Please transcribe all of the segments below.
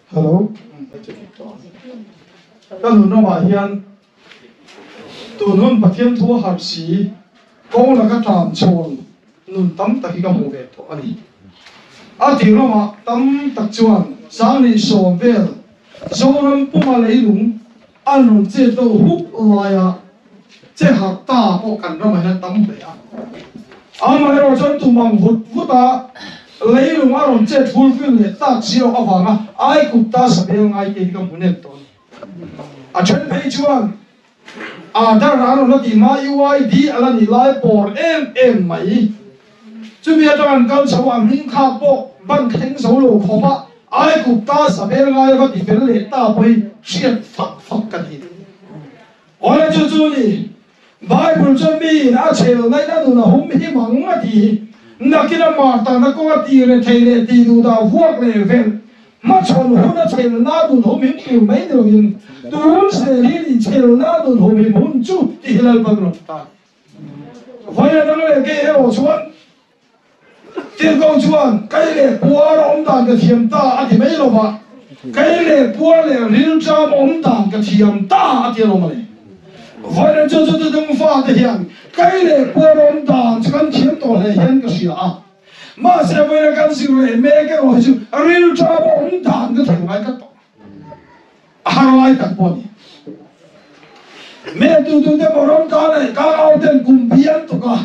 Hello. Ka nun ramah hian tun hun Pathian thu a harh si, kawng laka tlan chhawn nun tam tak hi ka hmuh ve tawh a ni. A tih ramah tam tak chuan 2010 vel Zoram puma leilung an rawn chet deuh huk laia che harh ta pawh kan ramah hian tam hle a. Amaherawh chuan tum ang vut vut a leilung a rawn chet fulfill leh tak si loh avanga Aikupta sabel ngai te hi ka hmu nem tawh a ni. A then phei chuan Aadhaar a rawn la tih hma UID a la nih lai pawr em em mai. Chumi atang an kal chho a hming kha pawh ban thleng zo lo khawp a Aikupta sabel ngai va ti fel leh ta pawh hi hriat fak fak ka ni. Awle chu chu ni, Bible chuan miin a chhel nain a nun a hum him ang a ti hi. Nakin a martana kawng a ti rethei leh ti duhdah vuak leh velh Hmachhawn hun a chhelna nun humhim tur mai ni loin tun zel hi ni chhelna nun humhim hun chu tih hi Lalpan rawn ti ta a ni. Vawi a dang leh kei erawh chuan Tirhkoh chuan kei leh puar awm dan ka thiam ta a ti mai lo va, kei leh puar leh rilṭam awm dan ka thiam ta a ti alawm a ni. Vawi a chu chu tutung fate hian kei leh puar awm dan chu kan thiam tawh hle hian ka hria a. Mahse vawiin a kan zir leh mek erawh hi chu rilṭam a awm dan ka thei ngai tlat tawh. A har lai tak pawh a ni. Me tu tu te maw ram ka leh ka au ten kum bi an tuk a,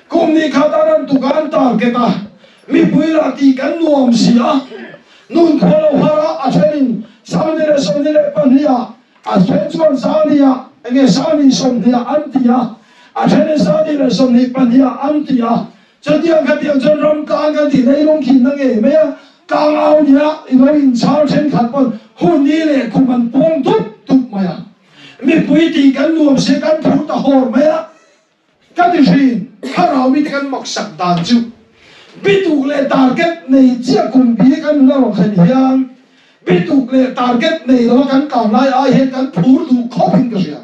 kum ni khat an rawn tuk a an target a, mipui lah tih kan nuam si a, nun khua lo har a, a thenin 2022 ah A then chuan 100 ah enge 120 ah an ti a, a thenin 124 ah an ti a. Chutiang khatiang chuan ram tlang kan tih leilung khinna ngei mai a, tlang au nia i lo inchhar thenkhat pawn hun ni leh kum an puang dup dup mai a. Mipui tih kan nuam se kan phur ta hawr mai a. Ka ti thin, thlarau mite kan maksak dan chu bituk leh target nei chiah kum bi kan la rawn thlen hian bituk leh target nei lova kan tlan lai ai hian kan phur duh khawp in ka hria.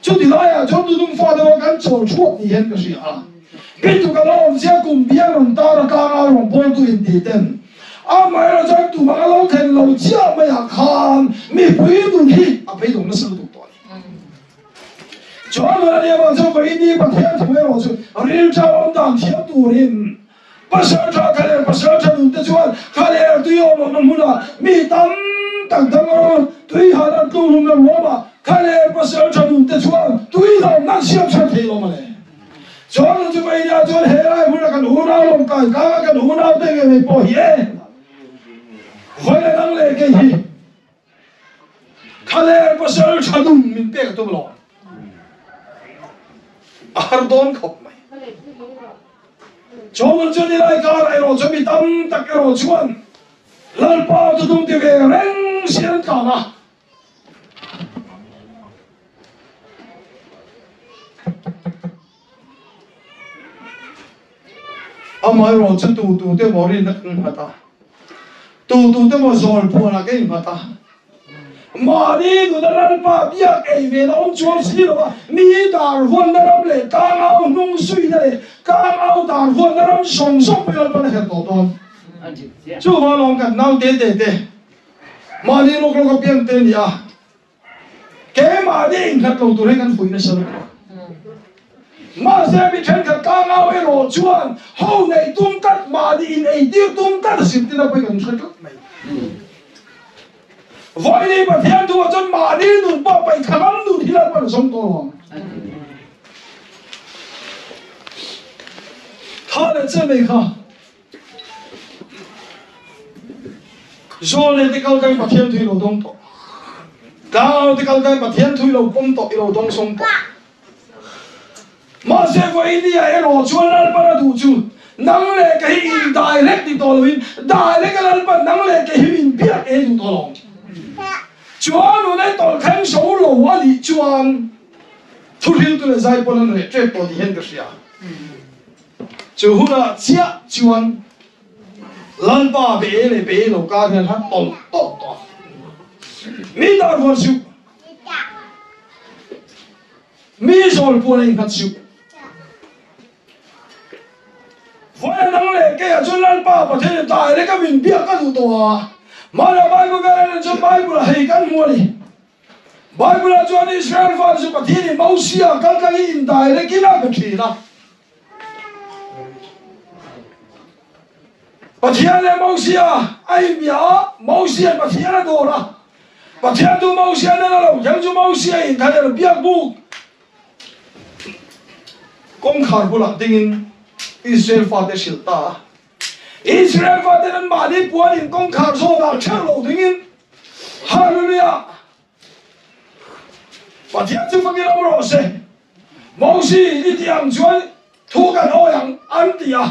Chuti laiah chuan tudung fa deuha kan chawl chhuak ni hian ka hria a. Bituk a lo awm chiah kum bi a rawn tar a tlanga rawn bawltu inti ten amaherawh chuan tumah a lo thlen lo chiah maiah khan mipui nun hi a beidawng nasa lutuk tawh a ni. Chuan a nia vang chuan Vaini Pathian thu erawh chu rilṭha awm dan thiam turin Pasalṭha Khaler Pasalṭha nun te chuan Khaler tui awm lohna hmunah mi tam tak dang rawh tui han an tluk hlum na ruamah Khaler Pasalṭha nun te chuan tui hlawm nan siam chhan thei lo mawle. Chuan nun chu Vainia chuan he lai hmuna kan unau lawmkai tlanga kan unau te ngei ngei pawh hi e Vaina dang leh kei hi Khaler pasal tha nun min pek a tum lo. A har dawn khawp mai. Chuan chu nilai karah erawh chuan mi tam tak erawh chuan Lalpa chu tum ti ve reng si an tlan a. Amaherawh chu tu tu te maw rinna kan nghat a, tu tu te maw zawl phuanah ka innghat a, mahni nuna Lalpa biak ei ve na awm chuang si lo a, mi dar huanna ram leh tlangau hnung zuina leh tlangau dar huanna ram zawng zawng pawh Lalpan a herh tawh dawn. Chuvang lawm kan naute te te mahni lawk lawk apiang te ni a. Keimahni innghat lo tur hi kan fuih nasa lutuk a. Mahse mi thenkhat tlangau erawh chuan ho neih tum tlat, mahni in eitir tum tlat a zirtir a pawi kan hre tlat mai. Vawiin Pathian thu ah chuan mahni nun pawh paihthla lam nun hi Lalpan a zawng tawh lo ang. Tha leh che mai kha. Zawl leh te kal dang Pathian thu i lo dawng tawh. Tlangau te kal dang Pathian thu i lo pawm tawh, i lo dawng sawng tawh. Mahse vawinia erawh chuan Lalpan a duh chu nang leh ka hi in direct ni tawh loin direct a Lalpan nang leh ka hi min biak e duh tawh lo. Chuan unai tawlh thleng zo lo a nih chuan thuhriltu leh zaipawn an reh tep tawh tih hian ka hria. Chu hunah chiah chuan Lalpa be e leh be e lo kar hian han tawlh tawlh tawh a. Mi dar huan suh. Mi zawl puan a innghat suh. Vawi a dang leh keiah chuan Lalpa Pathian in direct a min biak ka duh tawh a. Mahni Bible kan en chuan Bible ah hei kan hmu a ni. Bible ah chuan Israel fate chu Pathianin Mosia kaltlangin indirect in a be thin a. Pathian leh Mosia a inbia a, Mosia'n Pathian a dawr a. Pathian chu Mosia nen a lo thleng chu Mosia in thlalel biak buk kawngkhar bulah dingin Israel fate hrilh ta a. Israel faten anmahni puanin kawngkhar zawnah ṭheuh lo dingin, Hallelujah! Pathian chu fakin awm rawh se. Mosi i tih ang chuan thu kan awi ang an ti a.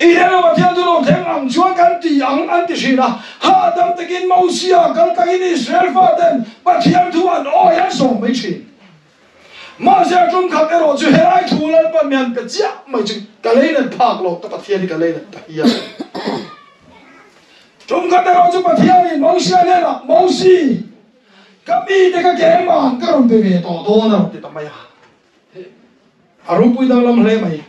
I helo Pathian chu lo thleng ang chuan kan ti ang an ti thin a. Hahdam takin Mosia kal takin Israel faten Pathian thu an awi an sawm mai thin. Mahse a tum khat erawh chu helai thu Lalpa mian pe chiah mai chu ka lei let phak lo, ka Pathian hi ka lei let ta hial. Tum khat erawh chu Pathianin Mosia hnenah, Mosi, ka mite ka keimah ka rawn pe ve tawh dawn a rawn ti ta mai a. A ropui danglam hle mai.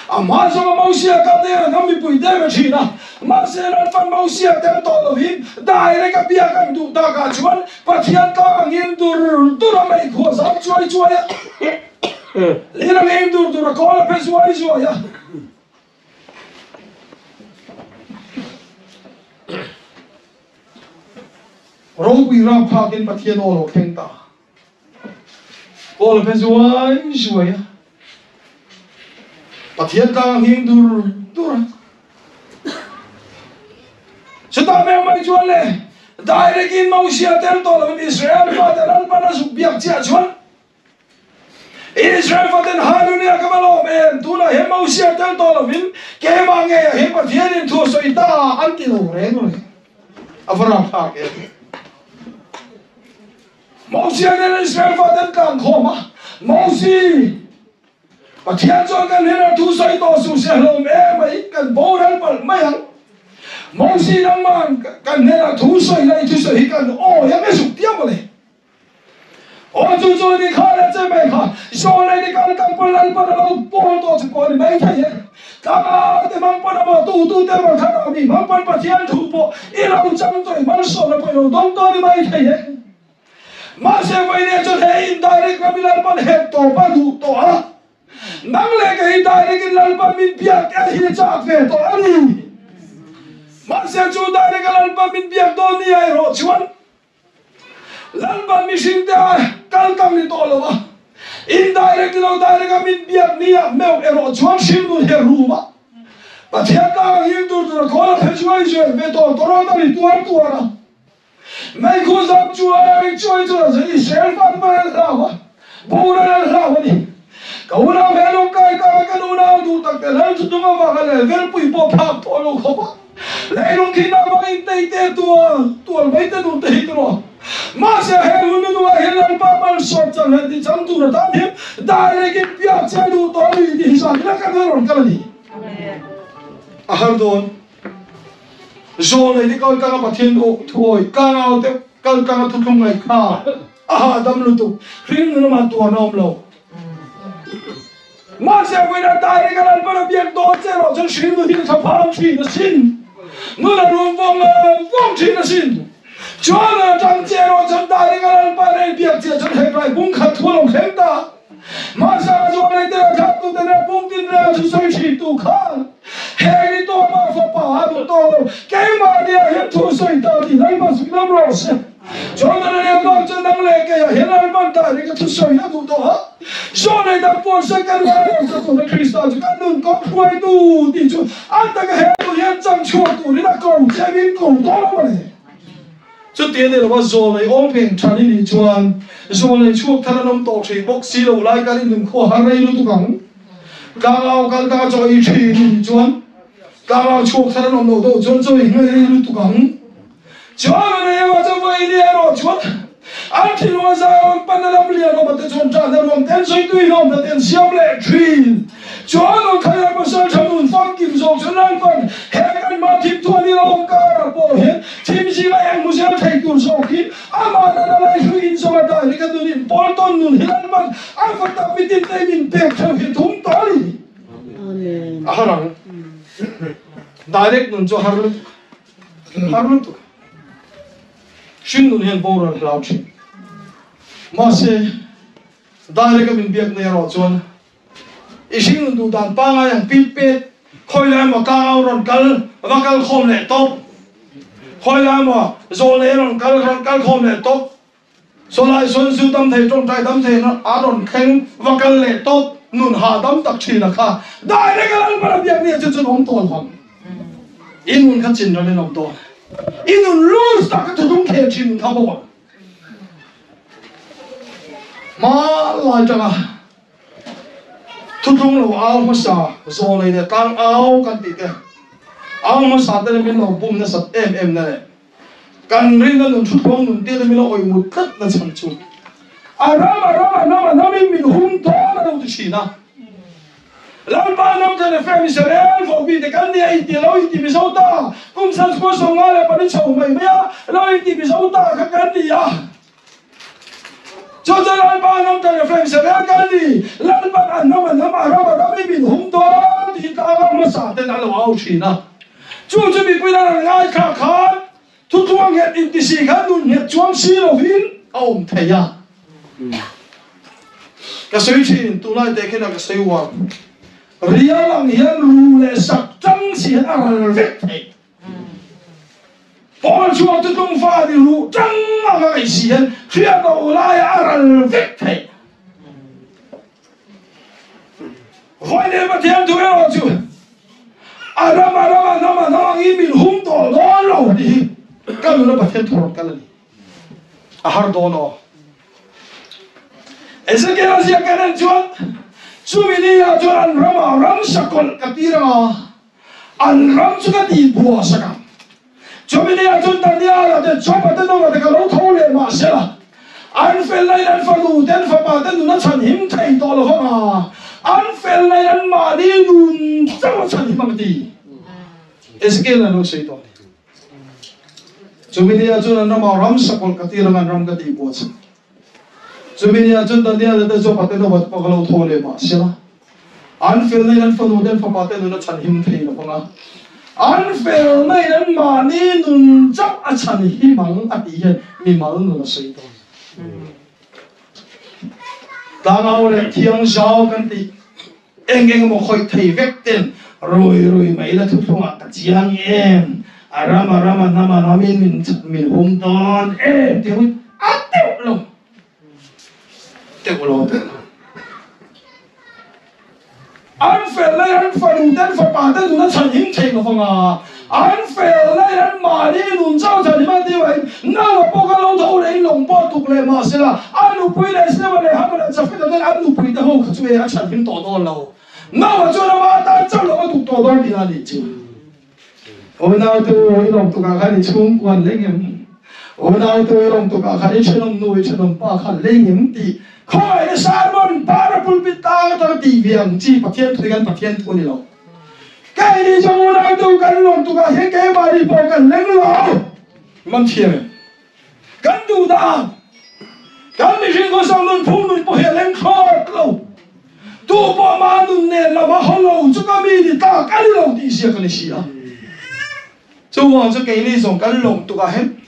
A hma zawnga Mosia kal te hnam mipui te ve thin a, mahse Lalpan Mosia tel tawh lovin direct a biak an duh takah chuan Pathian tlang angin dur dur a mei khuah zam chuai chuai a, lir angin dur dur a kawl a phe zuai zuai a. Ropui rapthlakin Pathian aw lo thleng ta. Kawl a phe zuai zuai a, Pathian tlang a nghing dur dur a. Chutah meuh mai chuan le direct in Mosia tel tawh lovin Israel fate Lalpan a zuk biak chiah chuan Israel faten Hallelujah ka va lawm em, tunah hian Mosia tel tawh lovin keimah ngeiah hian Pathianin thu a sawi ta an ti lo reng reng. A va rapthlak em. Mosia nen Israel fate an tlan khawm a, Mosi, Pathian chuan kan hnenah thu sawi tawh suh se hlawm em mai, kan boral palh mai ang. Mosi nangman kan hnenah thu sawi la, i thusawi hi kan awi ang e zuk tia mawle. Aw chu chu ni kha le che mai kha, Zawlei ni kal kan pawn Lalpan a lo pawl tawh chu pawh a ni mai thei e. Tlangau te hmang pawn a maw tu tu te rawn khat a mi hmang pawn Pathian thu pawh i lo chang tawh i malsawmna pawh i lo dawng tawh a ni mai thei e. Mahse vawiin chuan he indirect ram i Lalpan hek tawp a duh tawh a, nang leh kei indirect in Lalpan min biak el hi chak ve tawh a ni. Mahse chu direct a Lalpan min biak dawn ni a erawh chuan Lalpan mihring te a kal kang ni tawh lo a, indirect ni lo direct a min biak ni ah meuh erawh chuan hringnun hi a rum a, Pathian tlang a nghing tur tur a khawl a phe zuai zuai ve tawh tawrawt a ri tuar tuar a, meikhu zam chuai chuai chu a Israel fan man an hlau a, boral an hlau a ni. Ka unau he lung kai ta a, kan unau duh tak te lal chu tung avanga leh velpui pawh phak tawh lo khawp a, leilung khi na vang in tei te tual tual mai te nun te hi tiraw. Mahse he hun hnuhnungah hian Lalpa malsawm chang leh ti chang tur atan hian direct in piak che duh tawh a ni tih hi zan ila kan rawn kal a ni. A har dawn. Zawl ei te kal tlang a Pathian thuawi tlangau te kal tlang a thuthlung ngaih kha. A hahdam lutuk, hring nun amah tuarna awm lo. Mahse vawiin a direct a Lalpan a biak dawn che erawh chuan hring nun hi ka thlaphang thin asin. Nun a rum vawng vawng thin asin. Chuan a tang che erawh chuan direct a Lalpan a inbiak che chuan Hebrai bung khat thu a lo thleng ta. Mahse a zual nei te a thlak tu te nen bung tin reng a thusawi thin tu khan heng i tawpah fapa a duh tawh lo. Keimahniah hian thusawi ta tih Lalpan suk lam rawh se. Chuan a leh bak chu nang leh kei ah hian Lalpan ta ring a thusawi a duh tawh a, Zawnei dang pawn se kan la lo chu tuna Krista chu kan nun kawng hruaitu tih chu a taka he nu hian chang chhuak turin a ko che min ko tawh lo a ni. Chuti a ni lo a, zawnei awm pheng than i nih chuan zawnei chhuak thar an awm tawh thin bawk si lo lai kan inun khua har rei lutuk ang. Tlangau kal ta chaw i thin i nih chuan tlangau chhuak thar an awm loh deuh chuan chaw i nghei rei lutuk ang. Chuan a nei emaw chu vawi ni erawh chuan an thinlung a zai rawn pan a lam lian awm te chuan ṭahna ruam te an sawi tui hlawm na te an siam leh ṭhin. Chuan rawn khaih a pasal ṭha nun famkim zawk chuan Lalpan he kan mah thim thuan i rawng karah pawh hian thim zinga eng hmu zel thei tur zawk hi amah nana lai hlui in zawng a dah hi ka nun in pawl tawn nun hi Lalpan a va tak mitin te min pek theuh hi thum tawh a ni. A har ang. Direct nun chu a har lutuk. Har lutuk. Hringnun hian boral hlau thin. Mahse, direct a min biak na erawh chuan i hringnun duh dan pangai ang pit pet, khawi lai emaw tlangau rawn kal va kal khawm leh tawp, khawi lai emaw zawlnei rawn kal rawn kal khawm leh tawp, Sawlai sawn zu dam thei tawngtai dam thei a rawn thleng va kal leh tawp nun hahdam tak thin a kha direct a Lalpa a biak nia chu chuan awm tawl vang i nun kha chin ral in awm dawn i nun loose tak ka thudung khel thin nun kha bawk ang hma lai tanga thuthlung lo au hmasa zawl ei leh tlang au kan tih te au hmasa te min lo bum nasat em em na leh Kan rinna nun thuthlawng nun te min lo awih mut tlat na chhan chu a ram a ram a hnam a hnam in min hum dawn a lo ti thin a. Lalpa hnam te leh fem Israel vohbih te kan nia inti lo inti mizo ta kum san chhua 54 chho mai mai a lo inti mizo ta kha kan ni a. Chu chu Lalpa hnam te leh fem Israel kan ni Lalpan a hnam a hnam a ram a ram in min hum dawn tih tlanga hmasa ten a lo au thin a. Chu chu mipui lar an ngaithla khan thuthlung nghet intisi khan nun nghet chuang si lovin a awm thei a. Ka sawi thin, tunlai teh khin a ka sawi uar. Rial ang hian ru leh sak tang si hian a ral vek thei. Pawl chhuak thuthlung fa ni ruh tang ang a ngaih si hian hriat lo laia a ral vek thei. Vawiin Pathian thu erawh chu a ram a ram a hnam a hnam angin min hum tawh dawn lo tih hi ka nuna Pathian thu rawn kal a ni. A har dawn aw. Ezekiel a ziak kan en chuan chumi ni ah chuan an ramah ramsa kawlh ka tir ang a, an ram chu ka tih buah sak ang. Chumi ni ah chuan Daniel-a te, Job-a te, Noah te ka lo tho leh mah sela, an felna in an fanu te, an fapa te nun a chhan him thei tawh lo vang a, an felna in an mahni nun chauh a chhan him ang ti Ezekiel-a lo sawi tawh a ni. Chumi ni ah chuan an ramah ramsa kawlh ka tir ang, an ram ka tih buah chhan. Chumi ni ah chuan Daniel-a te, Job-a te, Noah te pawh ka lo tho leh mah sela, An felna in an fanu te an fapa te nun a chhan him thei lo vang a, an felna in an mahni nun chauh a chhan him ang a tih hian mimal nun a sawi dawn. Tlangau leh thiang zau kan tih eng eng emaw khawih thei vek ten rui rui mai la thuthlungah ka chiang em, a ram a ram a hnam a hnam in min min hum dawn em tih hi a teuh lo. Teuh lo teuh lo. An fel lai an fanu te an fapa te nun a chhan him thei lo vang a, an fel lai an mahni nun chauh chhan him a ti vangin naua pawh kha lo tho leh in lawng pawh tuk leh mah sela a nupui leh Sema leh Hama leh Jafeta ten an nupui te ho kha chu e a chhan him tawh dawn lo. Naua chuan ama atan chauh lo a tuk tawh dawn tih a nih chu. Unau tu i lawm tukah khan i chhungkua an leng em? Unau tu i lawm tukah khan i thenawm nu i thenawm pa kha an leng em tih khawngaihna sermon para pulpit tang atanga tih ve ang chi Pathian thu hi kan Pathian thu a ni lo. Keini zawng unau tu kan lawm tukah hian keimahni pawh kan leng lo. Man thiam em? Kan duh dan, kan mihring khawsang nun phung nun pawh hi a leng thlawt lo. Tu pawh mah nun nen lova haw lo chu ka mi ni tlak a ni lo tih ziak a ni si a. Chuvang chu keini zawng kan lawm tukah hian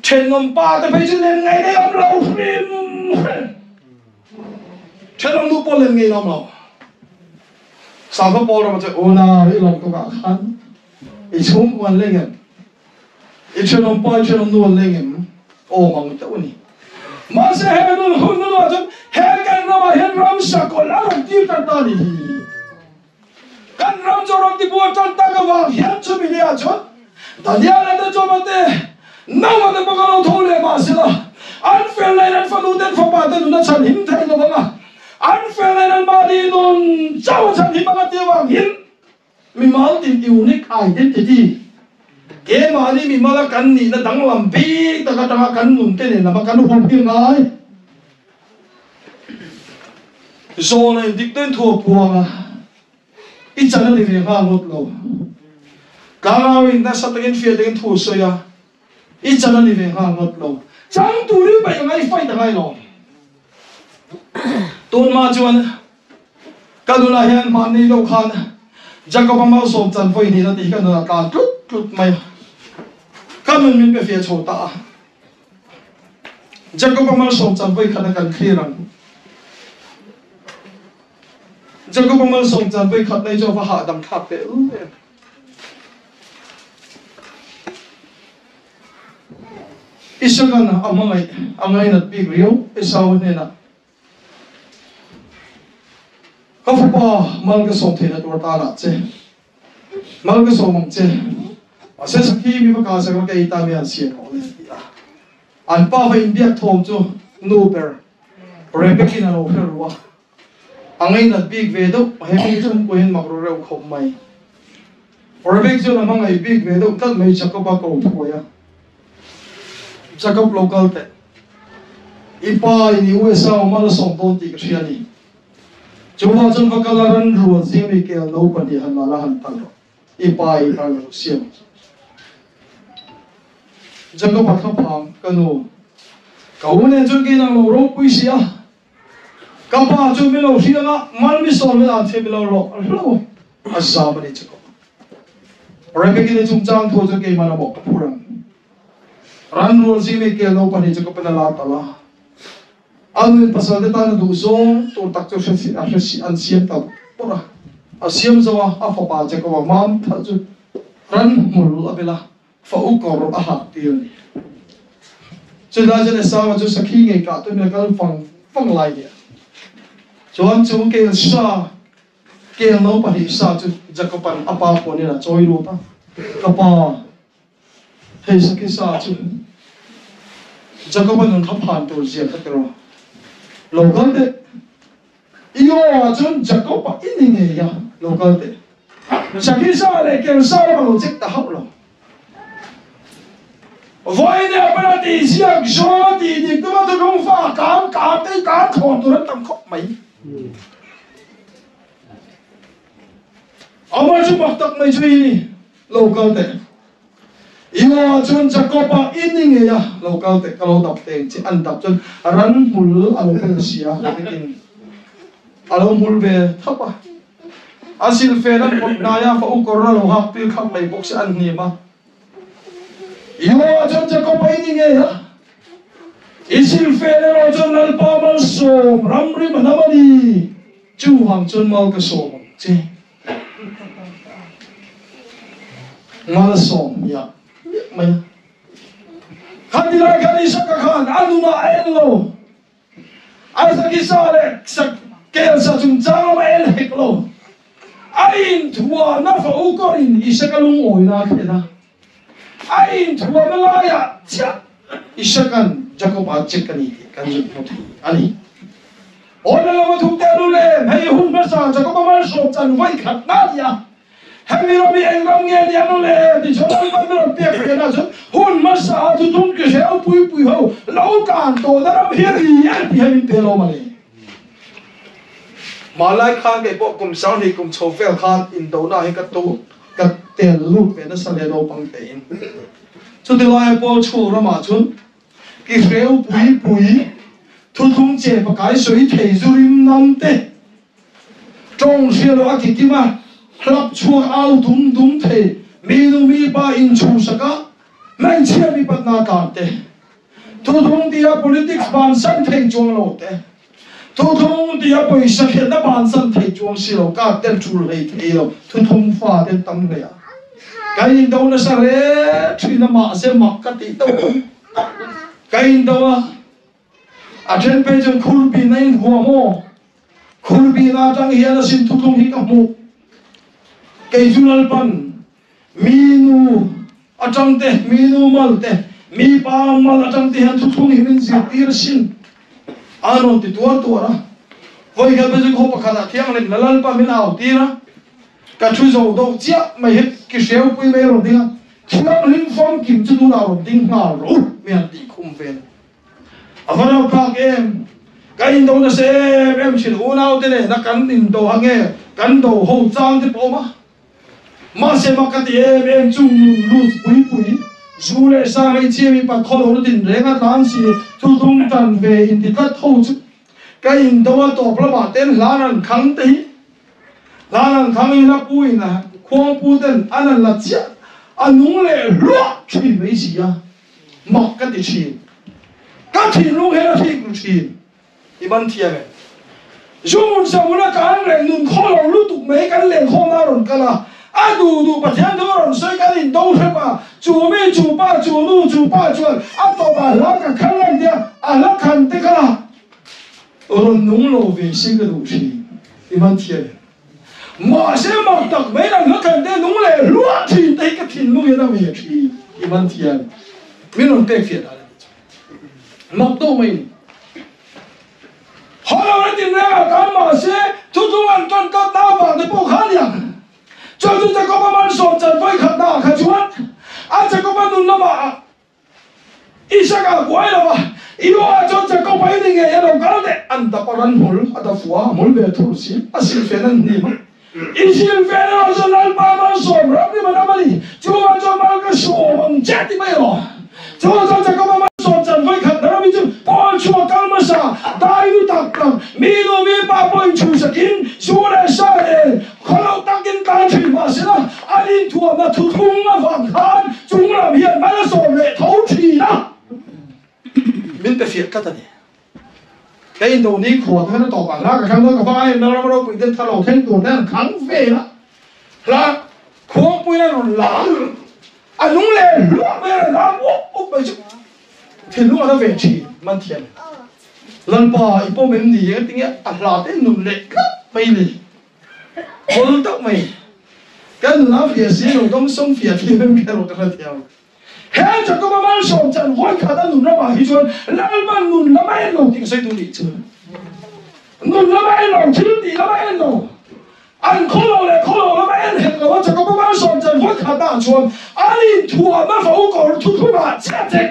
thenawm pa te phei chu len ngei nei awm lo hrim hrim. Thenawm nu pawh len ngei awm lo. Sakhaw pawl ram chu unau i lawm tukah khan i chhungkua an leng em? I thenawm pa, i thenawm nu an leng em? Awm ang deuh a ni. Mahse he nun hun nu ah chuan he kan ramah hian ramsa kawlh a rawn tir tan ta a ni hi. Kan ram chu a rawn tibuai tan tak avang hian chumi ni ah chuan Daniel-a te Job-a te, Noah te pawh ka lo tho leh mah sela an fel laiin an fanu te an fapa te nun a chhan him thei lo vang a, an fel laiin an mahni nun chauh a chhan him ang a ti avang hin Mimal tin unique identity, keimahni mimala kan nihna danglam bik tak atanga kan nun te nen lama kan hup hi ngai. Zawhna in dik deuhin thu a puang a, i chan a ni ve nghal ngawt lo. Tlangau in nasa takin fiah takin thu a sawi a, i chan a ni ve nghal ngawt lo. Chang turin paih a ngai fight a ngai lo. Tunhma chuan Ka nunah hian hmanni deuh khan Jacob-a malsawm chan vawi hnihna tih hi ka nunah tlan tlut tlut mai a. nun min pe fiah chho ta a. Jakob-a malsawm chan vawi khat a kan thlir ang. Jakob-a malsawm chan vawi khat nei chu a va hahdam thlak teh lul em. Isaka'n a hmangaih a ngainat bik riau Esau hnenah, Ka fapa, mal ka sawm theihna tur tanah che, mal ka sawm ang che, mahse sakhi mi va kal sak la ka ei ta mi an siam rawh le, a ti a. An pa va inbiak thawm chu nu ber Rebecca-in a lo hre ru a. A ngainat bik ve deuh, he mi chhungkua hian mak ru reuh khawp mai. Rebek chuan a hmangaih bik ve deuh tlat mai Jacob-a ko thuai a, Jacob lo kal teh, i pa in i USA awm a la sawm dawn tih ka hria a ni. Chuvang chuan va kal a ran rual zing mi kel no pahnih han la la han tal rawh, i pa i tan lo siam ang che. Jacob-a thlaphang, Ka nu, ka u nen chuan kei nang lo ropui si a, Ka pa chu min lo hriang a, mal mi sawn vel an thiam i lo rawh hlo a zam a ni che kawp. Rebecca ni chungchang thu chu keimah lamah ka phur ang. Ran rual zing mi kel naupang hi chu ka pen a la tal a. A nuin pasal te tan a duh zawng tur tak chu hre si a hre si an siam ta pawrh a. A siam zo a, a fapa Jacob-a mam thalh chu ran hmul a bel a, fa u kawr a hak tir a ni. Chulai chuan Esau-a chu sakhi ngei kah tumin a kal fang fang lai nia. Chuan chu kel sa, kel no pahnih sa chu Jakob-a'n a pa puanin a chawi lut a, Ka pa, hei sakhi sa chu Jakob-a nun kha phan tur zia kha ti rawh. Lo kal teh. I aw ah chuan Jakob-a i ni ngei a, lo kal teh. Sakhi sa leh kel sa lam a lo check ta hauh lo. Vawiin ah pawh a tih ziak zawng a tih dik tuma thuthlung fa kam kam te hi kan thlawn tur an tam khawp mai. Amah chu mak tak mai chu i ni, lo kal teh. I aw chuan Jakob-a i ni ngei a, lo kal teh ka lo dap teng che an dap chuan ran hmul a lo fel si a, vekin a lo hmul ve thap a. A silfen an pawt hnai a, fa u kawr a lo hak tir khap mai bawk si an hnim a. I aw chuan Jakob-a i ni ngei a, i silfen erawh chuan Lalpa malsawm ramri ma hnam a ni, chuvang chuan mal ka sawm ang che. Malsawm miah miah mai a. Khati lai khan Isaka khan a nunah a en lo. Isaac i sa leh kel sa chungchang lam a en hek lo. A inthuahna fa u kawrin Isaka lungawina a thlen a. A inthuahna laiah chiah Isaka'n Jakob-a check a ni tih kan zut hmu thei a ni. Awna lama thuk teh lul em, hei hun hmasa Jakob-a malsawm chan vawi khat na a ni a. Hemi ram hi eng ram nge ni ang le ti chuan Lalpan min rawn pek ve na chuan hun hmasa a thuthung ki hreu pui pui ho lo tlan tawhna ram hi a ni a ti hian min pe lo mawle. Hmanlai khan kei pawh kum sanghnih kum chho vel khan indona hi ka tu ka tel lut ve nasa hle naupang tein. Chuti laia Paul chhung ramah chuan ki hreu pui pui thuthung che pakai sawi thei zu rim nam te tawng hria lo a ki kim a, hlap chhuak au dum dum thei mi nu mi pa inchhuhsak a, hmeichhia mi patna tlan te, thuthung tia politics bansan thei chuang lo te, thuthung tia pawisa hriatna bansan thei chuang si lo, card ten tul hlei thei lo, thuthung fa ten tam hle a. Ka indo nasa hle thin a mahse mak ka tih deuh a, ka indo a. A then phei chuan Khulbin a inhuam aw. Khulbin atang hian a sin thuthlung hi ka hmuh. Kei chu Lalpan mi nu atang te, mi nu mal te, mi pa mal atang te hian thuthlung hi min zirtir asin a rawn ti tuar tuar a. Vawi khat phei chu khaw pakhatah thianghlim la Lalpa min au tir a, ka thu zo deuh chiah mai hi ki hreupui mai a rawn ding a, thianghlim famkim chu tunah rawn ding nghal rawh u mi han tih khum vel. A va rau phak em? Kan indo nasa em em thin unau te nena kan indo ha nge kan do ho chang te pawh awm a. Mahse mak ka ti em em chung nun lut pui pui zu leh sa ngei chiam i pat khaw lo na tin reng a tlan si thuthlung tan ve inti tlat ho chu ka indo a tawp lamah ten hlan an khang te hi hlan an khang in a pu in a khuangpu ten an an la chiah. A nung leh hluah thin mai si a, mak ka ti thin. Ka thinlung hian a thik ru thin. I ban thiam em? Zu hmun sa hmuna kan reng nun khaw lo lutuk mai kan lenkhawm a rawn kal a, a duh duh Pathian thu a rawn sawi kan indo hrep a, chu mi chu pa chu nu chu pa chuan a tawpah hla ka khan lan tia a hla khan te kha rawn nung lo ve se ka duh thin. I ban thiam em? Mahse mak tak mai an hla khan te nung leh hluah thin te hi ka thinlung hian a ve thin. I ban thiam em? Min rawn pek fiah dan a ni chu. Mak deuh mai a ni. Haw lo na tin reng a kan mahse thutlung an tan kat na avang te pawh kha nia. Chuan chu Jacob-a malsawm chan vawi khat na ah kha chuan a Jacob-a nun lamah ah Isaka a buai lo a, Ioa chuan Jacob-a i ni ngei a lo kal teh an dap a ran hmul a da fua a hmul ve thur si a silfen an hnim a. I silfen erawh chuan Lalpa malsawm ram rim a dam a ni. Chuvang chuan mal ka sawm ang che ti mai rawh. Chuvang chuan Jakoba malsawm chan vawi khat na rami chu Paul chhuah kal hmasa dai lu tak tak mi nu mi pa pawh inchhuhsakin zu leh sa nen khawloh takin tlan thin mahsela an inthuamna thuthlung avang khan chunglam hian mal a sawm leh tho thin a. Min pe fiah tlat a ni. Ka indo ni khua te khan a tawp ang a, ka thlang dawn ka va em ram ropui ten thar lo thleng tur te an khang vel a, hla khuangpuiin a rawn la a nung leh hluah mai a rawn la up up mai chu thinlung a la ve thin man thiam Lalpa i pawm em ni engtin nge a hla te nun leh tlat mai ni hawl deuh mai ka nun a fiah si lo dawngsawng fiah thiam em kher ka hrethiam. He Jakoba malsawm chan vawi khat a nun ramah hi chuan Lalpan nun lam a en lo tih ka sawi duh nih chu. Nun lam a en lo, thil tih lam a en lo, an khaw lo leh khaw lo lam a en hek lo a, Jakoba malsawm chan vawi khatah chuan an inthuam a vo kawr thuthlungah chiah chek.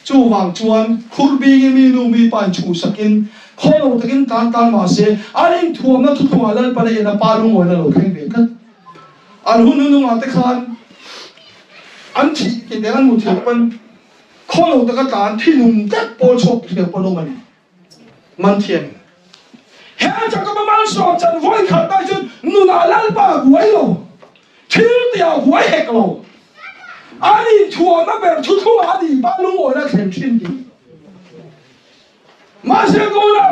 Chuvang chuan khur bingin mi nu mi pa inchhuhsakin khaw lo takin tan tan mah se an inthuamna thuthlungah Lalpan a en a pa lungawina lo thleng ve tlat. An hun hnunungah te khan an thih tih te an hmu thiam pawn khaw lo taka tlan thinum tlat pawl chhuak thiam pawn awm a ni. Man thiam. He Jakoba malsawm chan vawi khat ah chuan nunah Lalpa a buai lo, thil tih ah buai hek lo. An inthuahna ber thuthlung ah a ni pa lungawina thlen thin tih. Mahse ko lo,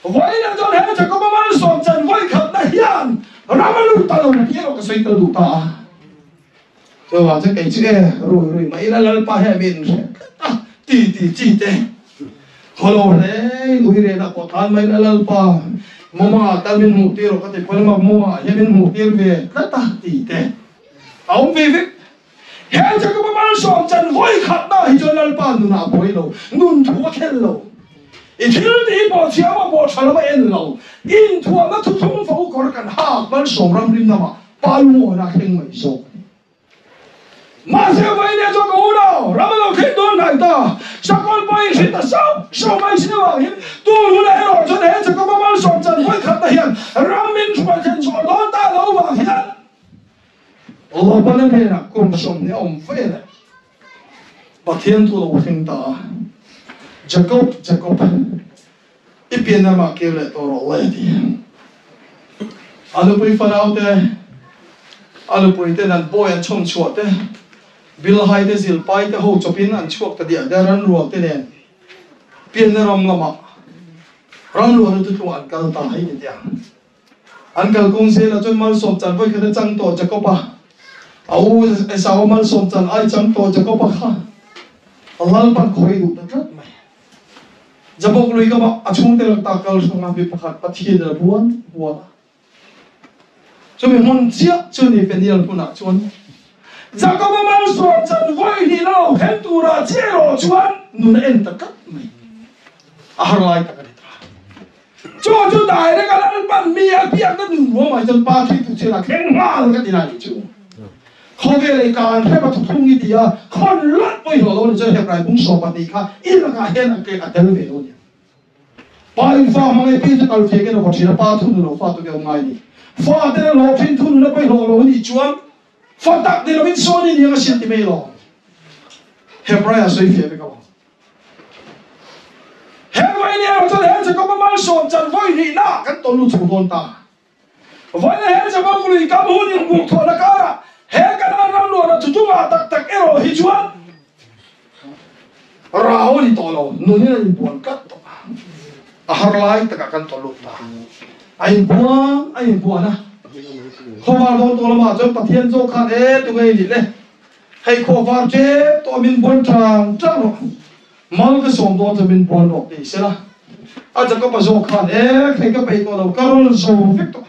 vawiinah chuan he Jakoba malsawm chan vawi khatna hian ram a lut ta lo tih erawh ka sawi tel duh ta a. Chuvang chuan kei chu e rui rui mai ila Lalpa hian min hre tlat a ti ti chi te khaw lo hle in ui rehna pawh tan mai ila Lalpa mawmangah tal min hmuh tir rawh ka ti pawh emaw mawmangah hian min hmuh tir ve tlat a ti te a awm ve vek. He Jakoba malsawm chan vawi khatna hi chuan Lalpa nunah a buai lo, nun thu a khel lo. I thil tih pawh thiam a pawh tha lo a en lo. Inthuamna thuthlung fo kawr kan hak malsawm ramrim lamah Pa lungawn a thleng mai zawk a ni. Mahse vawiin chuan ka unau ram a lo thleng dawn hnai ta. Sakawlh pawhin hrilh ta sauh sauh mai sin avangin tun hunah erawh chuan he Jakoba malsawm chan vawikhatna hian ram min hruai thlen chhuah dawn ta lo vang hian Lobana hnenah kum 20 a awm vel a Pathian thu lo thleng ta a, Jakob, Jakob, i pian ramah kir leh tawh rawh le ti. A nupui fanau te, a nupui ten an bawi an chhawm chhuah te, Bilhai te Zilpai te ho chawpin an chhuak ta diah diah ranrual te nen pianna ram lamah ramluahna thuthlungah an kal ta hei ti teh ang. An kalkawng zelah chuan malsawm chan vawi khat a chang tawh Jakob-a, a u Esau-a malsawm chan ai chang tawh Jakob-a kha Lalpan khawi duh ta tlat mai. Jabok lui kamah a chhungte lak ta kal hranga mi pakhat Pathian in a buan buan a. Chumi hmun chiah chu ni Peniel hmunah chuan Jakob-a malsawm chan vawi hnih la lo khen turah chiah erawh chuan nun a en ta tlat mai. A har lai tak a ni ta. Chu chu direct a Lalpan mi a biakna nun ruam ah chuan pa theitu chian a thleng nghal ka ti lai nih chu. Khawvel ei kan hrep a thuthung i ti a, khawn lawt pawh i hlawh lo ni chuan Hebrai bung 12 kha i lakah hian a ke a tel ve lo nia. Pa in fa hmang e pi chu kal fiak in a vaw thin a, pa thunun lo fa tu ke awm ngai ni. Fa ten a hlawh thin thunun a pawh i hlawh lo nih chuan fa tak ni lovin sawn i niang a sin ti mai lo. Hebrai ah sawi fiah vek a awm. He vawiin erawh chuan he Jakoba malsawm chan vawi hnihna kan tawn lut chho dawn ta. Vawiin he Jabok lui kam hun inbuk thawhna karah he Kanaan ram luahna thuchungah tak tak erawh hi chuan rau a ni tawh lo, nunin a inbuan tlat tawh a, a har lai takah kan tawlh lut ta. A inbuan a inbuan a, khawvar dawn tawh lamah chuan Pathian zawk khan e tunge i nih le, hei khawvar tep tawh a min buan tang tang rawh. Mal ka sawm dawn chu min bual rawh ti sela, a Jacob-a zawk khan, E, thei ka peih tawh lo, ka rawn zo vek tawh,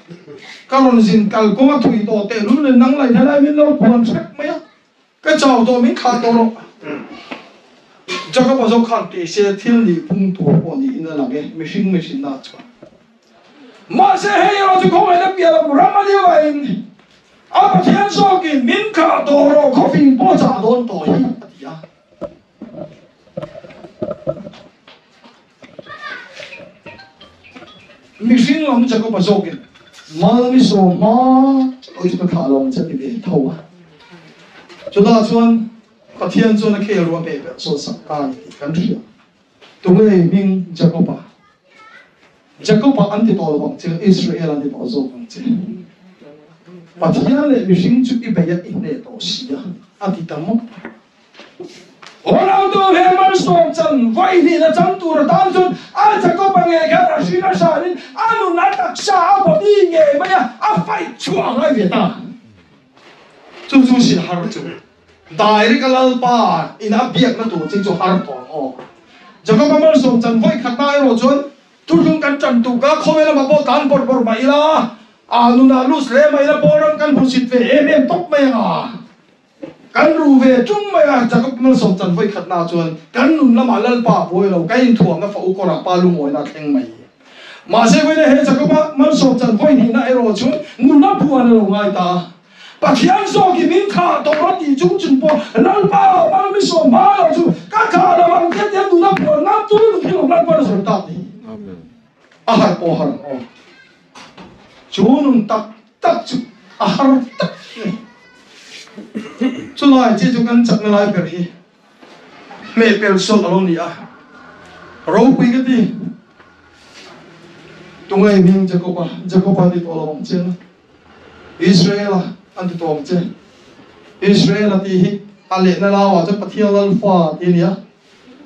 ka rawn zin kal kawng a thui tawh tehlul nen nang laih helai min lo buan hrek mai a, ka chau tawh min thlah tawh rawh. Jacob-a zawk khan ti se thil nih phung tur pawh niin a lang e, mihring mihrinna chuan. Mahse hei erawh chu khawngaihna piah lo ram a nia vaiin a Pathian zawkin min thlah tawh rawh khawfing pawh chah dawn tawh hi a ti a. Mihring lam Jakob-a zawkin mal mi sawm hma oi chu ka thlah lo ang che ti ve tho a. Chutah chuan Pathian chuan a khel ruah pe ber sawn sak ta a ni tih kan hria. Tunge hming Jakob-a? Jakob-a an ti tawh lo ang che, Israel an ti tawh zawk ang che. Pathian leh mihring chu i bei a i hneh tawh si a, a ti ta mawp. Ronaldo he malsawm chan vawi hnihna chan tur atan chuan a Jakob-a ngei khan a hrin a hranin a nun a taksa a body ngei mai a, a fight chhuah a ngai ve ta. Chu chu sin har chu direct a Lalpa in a biakna tur ching chu har tawh ang aw. Jakob-a malsawm chan vawi khatna erawh chuan Thuhlung kan ṭan tuk a, khawvel lamah pawh tlan bawrh bawrh mah ila, a nunah lus hle mah ila, Paul-a'n kan hmusit ve em em tawp mai ang a. Kan ru ve ṭung mai a, Jakob malsawm chan vawi khatna chuan kan nun lamah Lalpa a buai lo, kan inthuamna fa u kawrah pa lungawina a thleng mai. Mahse vawiin he Jakoba malsawm chan vawi hnihna erawh chuan nuna phuan a lo ngai ta a. Pathian zawk i min thlah tawh a tih chung chung pawh Lalpa ah mal mi sawm hma lo chu ka thlah lo ang che tia nuna phuan ngam tu nun hi lo Lalpa na zawm tak ni. A har pawh a har ang aw. Chu nun tak tak chu a har tak ni. Chulai chi chu kan chakna lai ber hi hmehpel sawlh a lo ni a, ropui ka ti. Tunge hming Jakob-a, Jakob-a an ti tawh lo ang che na. Israel-a an ti tawh ang che. Israel-a tih hi a lehna lauah chuan Pathian Lalfa tih a ni a,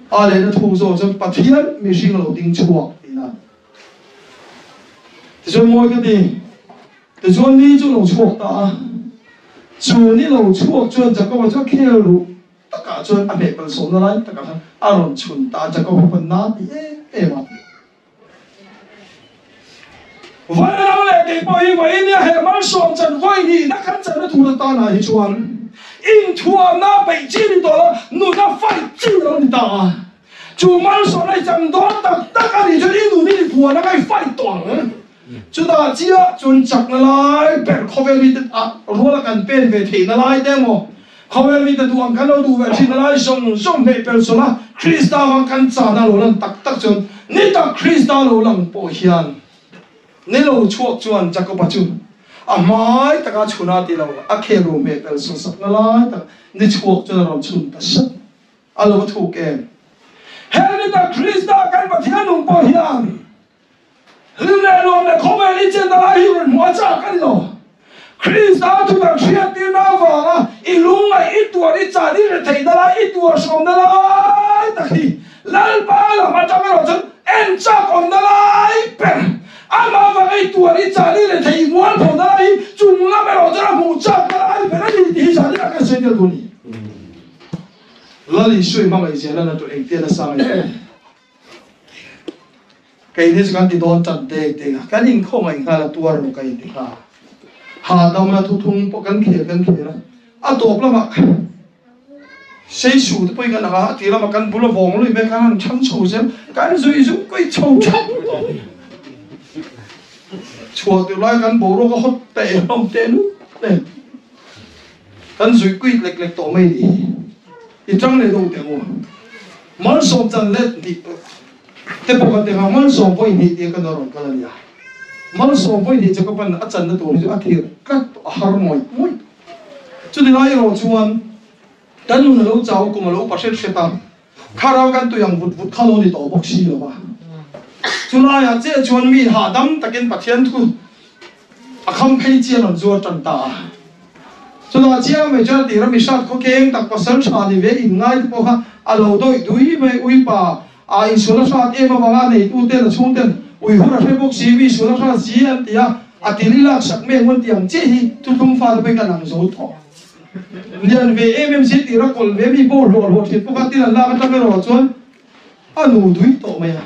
a lehna thuk zawk chuan Pathian mihring lo ding chhuak tihna a ni. Tichuan mawi ka ti, tichuan ni chu lo chhuak ta a, chu ni lo chhuak chuan Jakoba chu a khel ruh takah chuan a hmeh palsawmna lai takah khan a rawn chhun ta a, Jakoba pawn na ti em em a. Vanram leh kei pawh hi vawiin nia he malsawm chan vawi nihna kan channa tur atanah hi chuan inthuamna peih chi ni tawh lo, nuna fight chi lo ni ta a. Chu malsawmna i chang dawn tak tak a nih chuan i nun i ni phuan anga i fight tawh ang. Chutah chiah chuan chakna lai ber khawvel mite ah ruala kan pen ve theihna lai te emaw, khawvel mite duh ang kan lo duh ve thinna lai zawng zawng hmeh pel chawlh a, Krista vang kan chana lo lan tak tak chuan ni tak Krista lo lang pawh hian ni lo chhuak chuan Jakoba chu a hmai taka chhuna ti lo a khel ru hmeh pel sawsakna lai tak ni chhuak chuan a rawn chhun ta sat. A lo va thuk em? He ni tak Krista kan Pathian nung pawh hian hlim leh nuam leh khawvel i chenna lai hi rawn hmuh a chak a ni lo. Krista thutak hriattirna avanga i lungngaih, i tuar, i chan, i retheihna lai, i tuar hrawmna lai tak hi Lalpa lam atang erawh chuan en chak awmna lai ber, amah avanga i tuar, i chan, i retheih, i mualphona lai hi chung lam erawh chuan a hmuh chakna lai ber a ni tih hi zan inah kan sawi tel tur a ni. Lal Isua i hmangaih zia lana tur engtia nasa ngai em? Kei ni chu kan ti dawn tan dek dek a, kan inkhawngaih nghal a tuar rawh ka inti nghal. Hahdamna thuthung pawh kan khel kan khel a, a tawp lamah Seisu te pawhin kan ang a, a tir lamah kan bul a vawng lui mai khan han chhang chho zel, kan zui zung kawi chho thap tawh. Chhuah tur lai kan boruak a hawt ta em hlawm teh lut nen. Kan zui kuit lek lek tawh mai ni. I tang leh deuh teh ang u. Malsawm chan let hnih te pawh kan ti ang a, malsawm vawi hnih tia kan rawn kal a nia. Malsawm vawi hnih chu ka pan a channa tur hi chu a thir tlat tawh, a har ngawih ngawih tawh. Chuti lai erawh chuan kan nun a lo chau, kum a lo upa hret hret a, thlarau kan tui ang vut vut kha lo ni tawh bawk si lo va. Chulaiah chiah chuan mi hahdam takin Pathian thu. A kham phei chi an rawn zuar tan ta a. Chutah chiang mai chuan a tira mi hrat khaw keng tak pasal tha ni ve in ngai te pawh kha a lo dawih dui mai. Uipa a insual a hrat em avanga a neitu ten a chhung ten ui hur a hre bawk si, mi sual a hrat si an ti a, a til i lak sak mek mawn tiang chiah hi thuthlung fate pawhin kan ang zo tawh. Lian ve em em si tira kawlh ve mi pawh hlawh hlawh thin bawk a, til an lak atang erawh chuan a nu dui tawh mai a.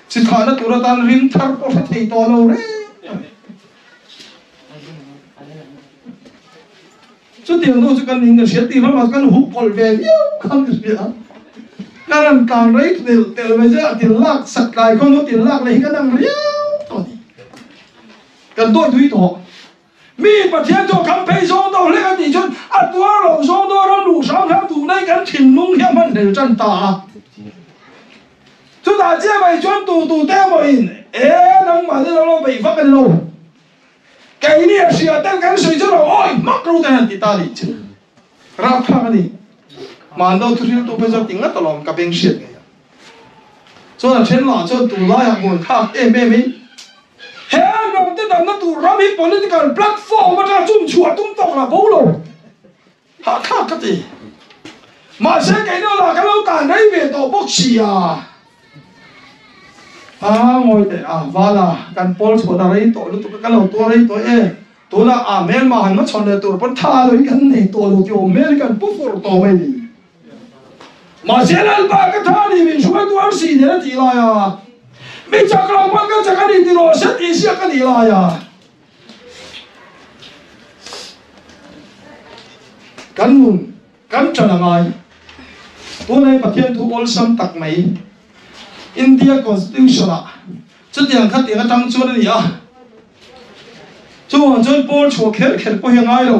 Chi thahna tur atan rim thar pawh hre thei tawh lo reng a ni. Chutiang nu chu kan ning ka hria tih ramah kan huh kawlh ve viau khan ka hria. Ka rawn tlan rei telh telh mai chu a til lak sak tlai khaw nu til lak leh hi ka dang riau tawh a ni. Kan dawih dui tawh. Mi Pathian chu a kham phei zawng deuh hlek a tih chuan a tuar lo zawng deuh a ram luh hram hram duh nai kan thinlung hi a hman hlel tan ta a. Chutah chiah mai chuan tu tu te emaw in e nangmah ni lo lo beih vak a ni lo. Keini a hria ten kan sawi chu lo awi hmak ro ten an ti ta nih chu. Rapthlak a ni. Mahno thuhriltu phei chuan ti ngat alawm ka beng hriat ngei a. Chuan a then lah chuan tunlaiah hmuan thlak em em in he ram te damna tur ram hi political platform atanga chumchhuah tum tawk lah bo lo. Hahthlak ka ti. Mahse keini lah kan lo tan rei ve tawh bawk si a. A ngawi teh a, Vala, kan pawl chhuah na rei tawh lutuk a, kan lo tuar rei tawh e. Tunah a hmelma han hmachhawn leh tur pawn tha lo hi kan nei tawh lo tih awm hmel hi kan pu fur tawh mai ni. Mahse Lalpa ka tha ni min hruaitu arsi nen a tih lai a, mi chak lo pawn ka chak a ni ti rawh se tih siak ka nih lai a. Kan nun kan ṭan a ngai. Tunai Pathian thu awlsam tak mai India Constitution ah chutiang khatiang atang chuan a ni a. Chuvang chuan pawl chhuah kher kher pawh hi a ngai lo.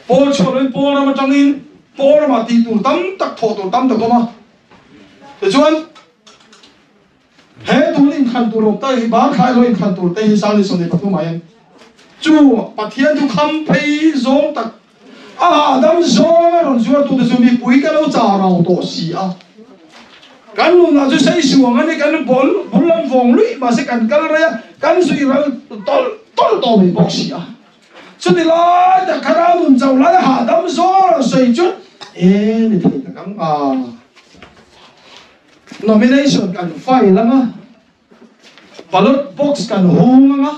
Pawl chhuah loin pawl ram atangin pawl ramah tih tur tam tak thawh tur tam tak a awm a. Tichuan. He tun inthlan tur awm ta hi bar thlai lo inthlan tur te hi Sangli 23 ah hian chu Pathian thu kham phei zawng tak a hahdam zawng a rawn zuar tute chu mipui ka lo chau rau tawh si a. Kan nunah chu sei suang a ni, kan bul bul lam vawng luih mahse kan kal rei a, kan zui ral tawlh tawlh tawh mai bawk si a. Chuti lai tak kha rau nun chauh lai a hahdam zawng a rawn sawi chu e ni thei tak ang a. Nomination kan file anga, ballot box kan hung anga,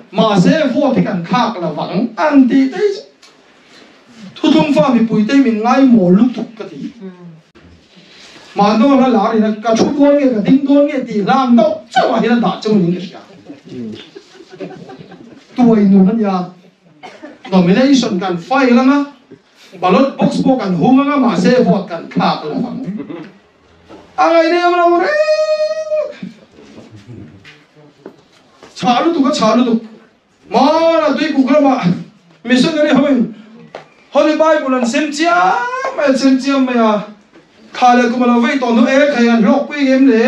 mahse vote hi kan thlak lo vang an tih te hi chu thuthlung fa mipui te hi min ngaimawh lutuk ka ti. Mahni hla lar ina ka thu dawn nge ka ding dawn nge tih hla ang deuh chauh ah hian a dah cheu niin ka hria. Tuai nun a nia. Nomination kan file anga. Ballot box pawh kan hung anga mahse vote kan thlak lo ang. A ngaihna em lo reng. Chhah lutuk a chhah lutuk. Hmana tuikuk lamah missionary hoin Holy Bible an sem chiam mai an sem chiam mai a. Thla leh kum a lo vei tawh hnu e khai an hlawkpui ngem le.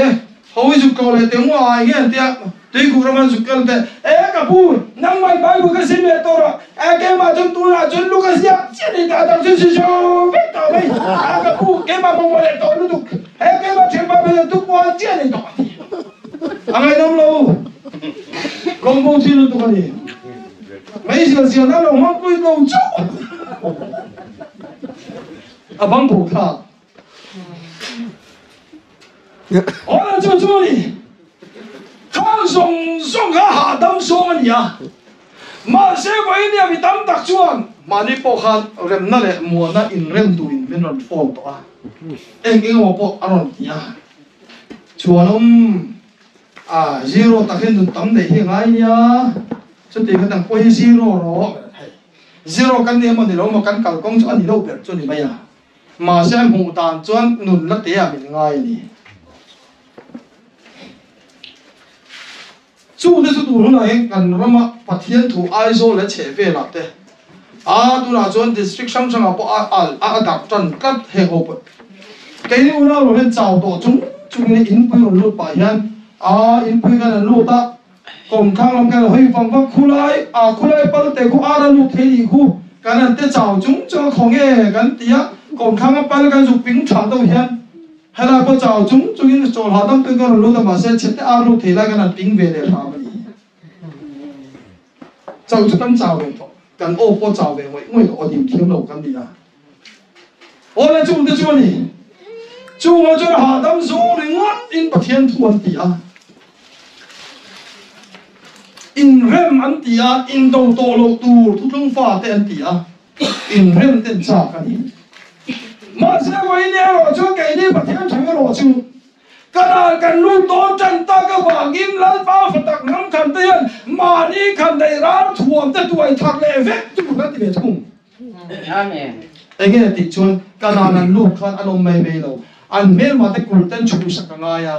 Ho i zuk tlawh leh teh ngua ai nge an tia tuikuk ram an zuk kal teh e ka pu nangmah in Bible ka sim leh tawh rawh e keimah chuan tunah chuan lu ka ziak chiah nei ta dang chuan si zo vek tawh mai a ka pu keimah mamawh leh tawh lutuk e keimah thianpa phei chuan tukmuan chiah nei tawh a ti a ngaihnawm lo kawngbo thil lutuk a ni mai zial zial na lo hmangpui lo chauh a bang bo thlak. Awle chu chu ni khang zawng zawng kha hahdam zawng a ni a, mahse vawinia mi tam tak chuan mahni pawh khan remna leh muana inrem turin min rawn phone tawh a, eng eng emaw pawh a rawn ti a, chhuanawm a zero tak hian nun tam neih hi a ngai nia, chuti kha dang pawh hi zero rawh, zero kan ni emaw ni lo emaw kan kalkawng chu a ni lo ber chu a ni mai a. Mahse a hmuh dan chuan nun la te ah min ngai a ni. Chungte chu tur hunah hian kan rama Pathian thu Aizawl leh chhehvelah te a tunah chuan district hrang hrangah pawh a al a a darh tan tlat heng ho pawh keini unau lo hian chau tawh chung chungin inpui rawn lut pah hian a inpui khan an lut a Kawmthlang lam kan hawi vang vak khulai a khulai pal te khu ar a lut thei nih khu kan han te chau chung chung a khaw nge kan ti a kawmthlang a pal kan zuk ping tha deuh hian Helai pawh chau chung chungin chawl hahdam tuin ka rawn lut a, mahse chhete ar lut thei lai kan han ping ve leh hram a ni. Chau chu kan chau ve tawh, kan aw pawh chau ve ngawih ngawih tawh, aw dim thiam lo kan ni a. Aw le chungte chu a ni. Chungah chuan hahdam zawng ringawt in Pathian thu an ti a. Inrem an ti a, indo tawh loh tur thuthlung fate an ti a, inrem ten chak a ni. Mahse vawiin erawh chuan keini Pathian thang erawh chu ka ral kan lut dawn tan tak avangin Lalpa fatak hnam khan te hian mahni khan neih ral thuam te tuai thar leh vek tur kan ti ve thung. Amen. Enge tih chuan Kanaan an lut khan an awm mai mai lo. An hmelma te kul ten chhuhsak a ngai a,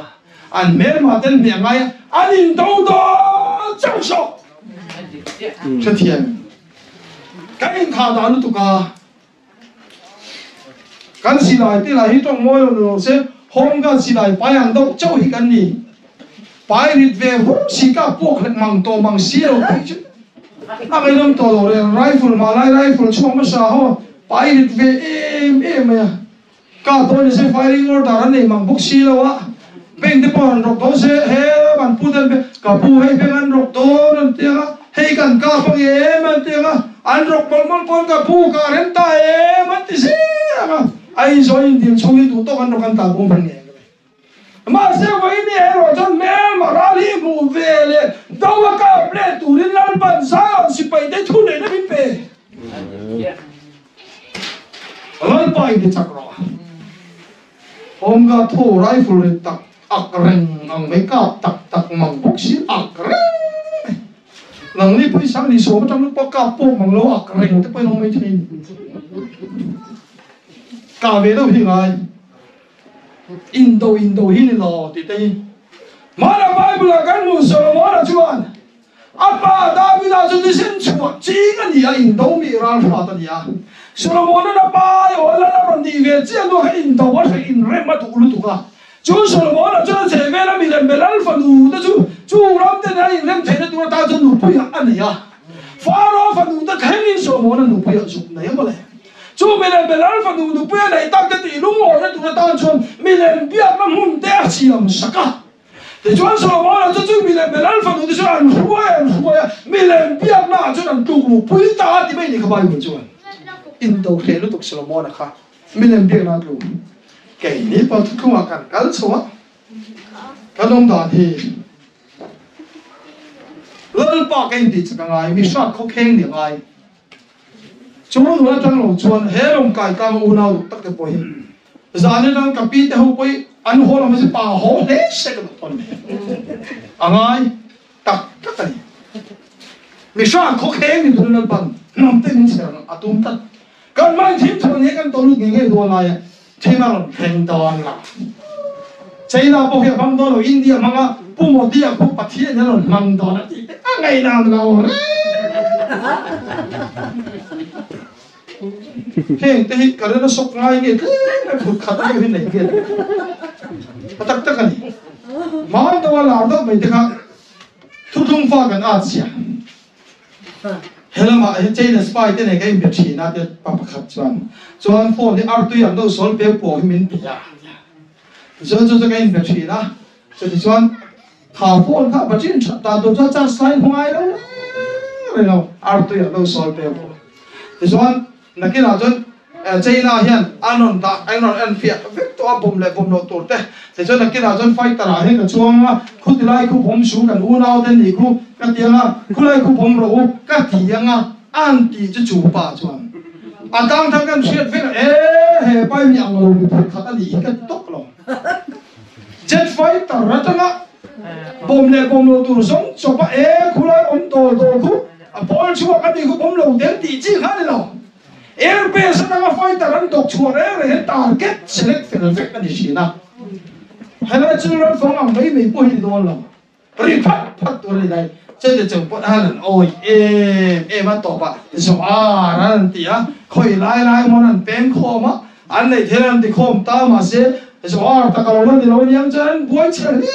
an hmelma ten hmeh a ngai a, an indo dawn chauh zawk. Hrethiam kan inthah dah lutuk a, kan silai te lah hi tawng mawi lo ni lo se, home guard silai pai ang deuh chauh hi kan ni. Pai rit ve hur si ka puak hlek mang tawh mang si lo phei chu a ngaihnawm tawh lo reng. Rifle hmalai rifle chhuak hmasa ho pai rit ve em em mai a. Ka pawh ni se firing order an nei mang bawk si lo a, bank te pawh an rawk dawn se he an pu te an be ka pu hei bank an rawk dawn an ti ang a, hei kan kap ang em an ti ang a, an rawk mawlh mawlh pawn ka pu ka rem ta em an ti zel ang a, Aizawl in dil chhungin duh tawk an rawk an ta bawm hman ngei ang ka be. Mahse vawiin erawh chuan hmelma ral hi hmuh ve leh do a kap leh turin Lalpan Zion sipaite thu neihna min pe. Lalpa in ti chak rawh. Home guard tho rifle ri tak ak reng ang mai kap tak tak mang bawk si ak reng mai. Nangni pawisa ni sawm atang pawh kap pawh mang lo ak reng te pawhin awm mai thei. Kah ve deuh hi ngai. Indo indo hi ni lo tih te hi Hmana Bible ah kan hmuh Solomona chuan a pa Davida chu thisen chhuah ching a ni a, indo mi ral hrat a ni a. Solomonan a pa ai aw lal a rawn nih ve chiah hnu kha indo a hreh inrem a duh lutuk a. Chu Solomona chuan a chheh vel a milem be lal fanu te chu chu ram te nen a inrem theihna tur atan chuan nupuiah a nei a. Pharaoh fanu te thlengin Solomona nupuiah zuk nei a mawle. Chu milem be lal fanu nupui a neih tak te tih lungawina tur atan chuan milem biakna hmun te a siam sak a. Tichuan Solomona chu chu milem be lal fanu te chuan an hruai an hruai a, milem biakna ah chuan an tluk luhpui ta a ti mai ni kha Bible chuan. Indo hle lutuk Solomona kha milem biakna a tluk. Keini pawh thuthlungah kan kal chho a, kan awm dan hi Lalpa ka intih chak a ngai, mi hrat khawkheng nih a ngai. Chu nula tang lo chuan he lawng kai tlang a unau ruk tak te pawh hi zan atang ka pi te ho pawh hi an haw lam hi pa haw hle se ka duh tawn mai a ngai tak tak a ni. Mi hrang khawkheng ni turin an pan hnam te min chher a tum tlat. Kan hmai thim thawn hi kan tawlut ngei ngei dawn lai a thim a rawn thleng dawn lo. China pawh hi a hmang dawn lo, India hmang a Pu Modi a khu Pathian hi a rawn hmang dawn a tih te a ngaihdan lo reng. Heng te hi ka rilru sawk ngai nge tlem a phut khat deuh hi nei nge a tak tak a ni. Hmaan deuha lar deuh mai te kha thuthlung fa kan at sia. He lamah hi China spy te nen ka inbe thin a tia pa pakhat chuan chuan phone hi artui ang deuh sawl peu pawh hi min pe a tia tichuan chu chu ka inbe thin a chutichuan kha phone kha va chin that dan tur chuan charge line hmu ngai lo reng reng lo artui ang deuh sawl peu pawh tichuan Nakinah chuan China hian an rawn dah, an rawn en fiah vek tawh a, bawm leh bawm loh tur te. Tichuan nakinah chuan fighter ah hian ka chuang a, khuti lai khu bawm su kan unau te nih khu ka ti ang a, khulai khu bawm rawh u ka ti ang a, an tih chu chu pa chuan a tang thang kan hriat vek a, e he pai mi ang lo mi phut khat a nih hi ka ti tawk lo. Jet fighter atanga bawm leh bawm loh tur zawng chawp a, e khulai awm dawl dawl khu A pawl chhuak a ni khup awm lo tel tih chi kha a ni lo. Air base atanga fighter an dawk chhuah reng reng hian target select fel vek a ni thin a. Helai chu ram fang ang mai mai pawh hi ni dawn lo. Ri phat phat tur a ni lai. Chete cheu pawh han an awi em em a tawp ah zawh ar an an ti a, khawi lai lai hmun an peng khawm a, an neih theih an ti khawm ta mahse zawh ar tak a lo la ni lo aniang chuan an buai chhe hle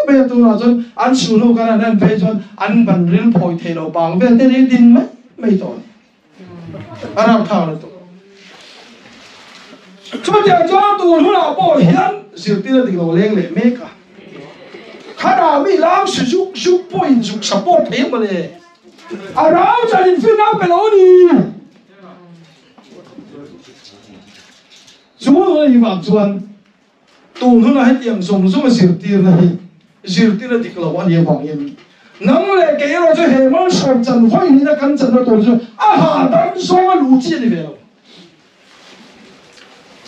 mai a tunah chuan an chhu hnu kan han en phei chuan an ban ril phawi thei lo bang vel te ni din mai mai tawh a ni a rapthlak lutuk. Chutiang chuan tun hunah pawh hian zirtir a dik lo leng leh mek a. Khanah mi lam si zuk zuk pawhin zuk support thei ang mawle. A rau chan in fin a pe lo a ni. Chu hun a nih vang chuan tun hunah hetiang zawng zawng a zirtirna hi zirtirna dik lo a nih avangin nang leh kei erawh chu he malsawm chan vawi hnihna kan channa tur chu a hahdam zawng a luh chi a ni ve lo.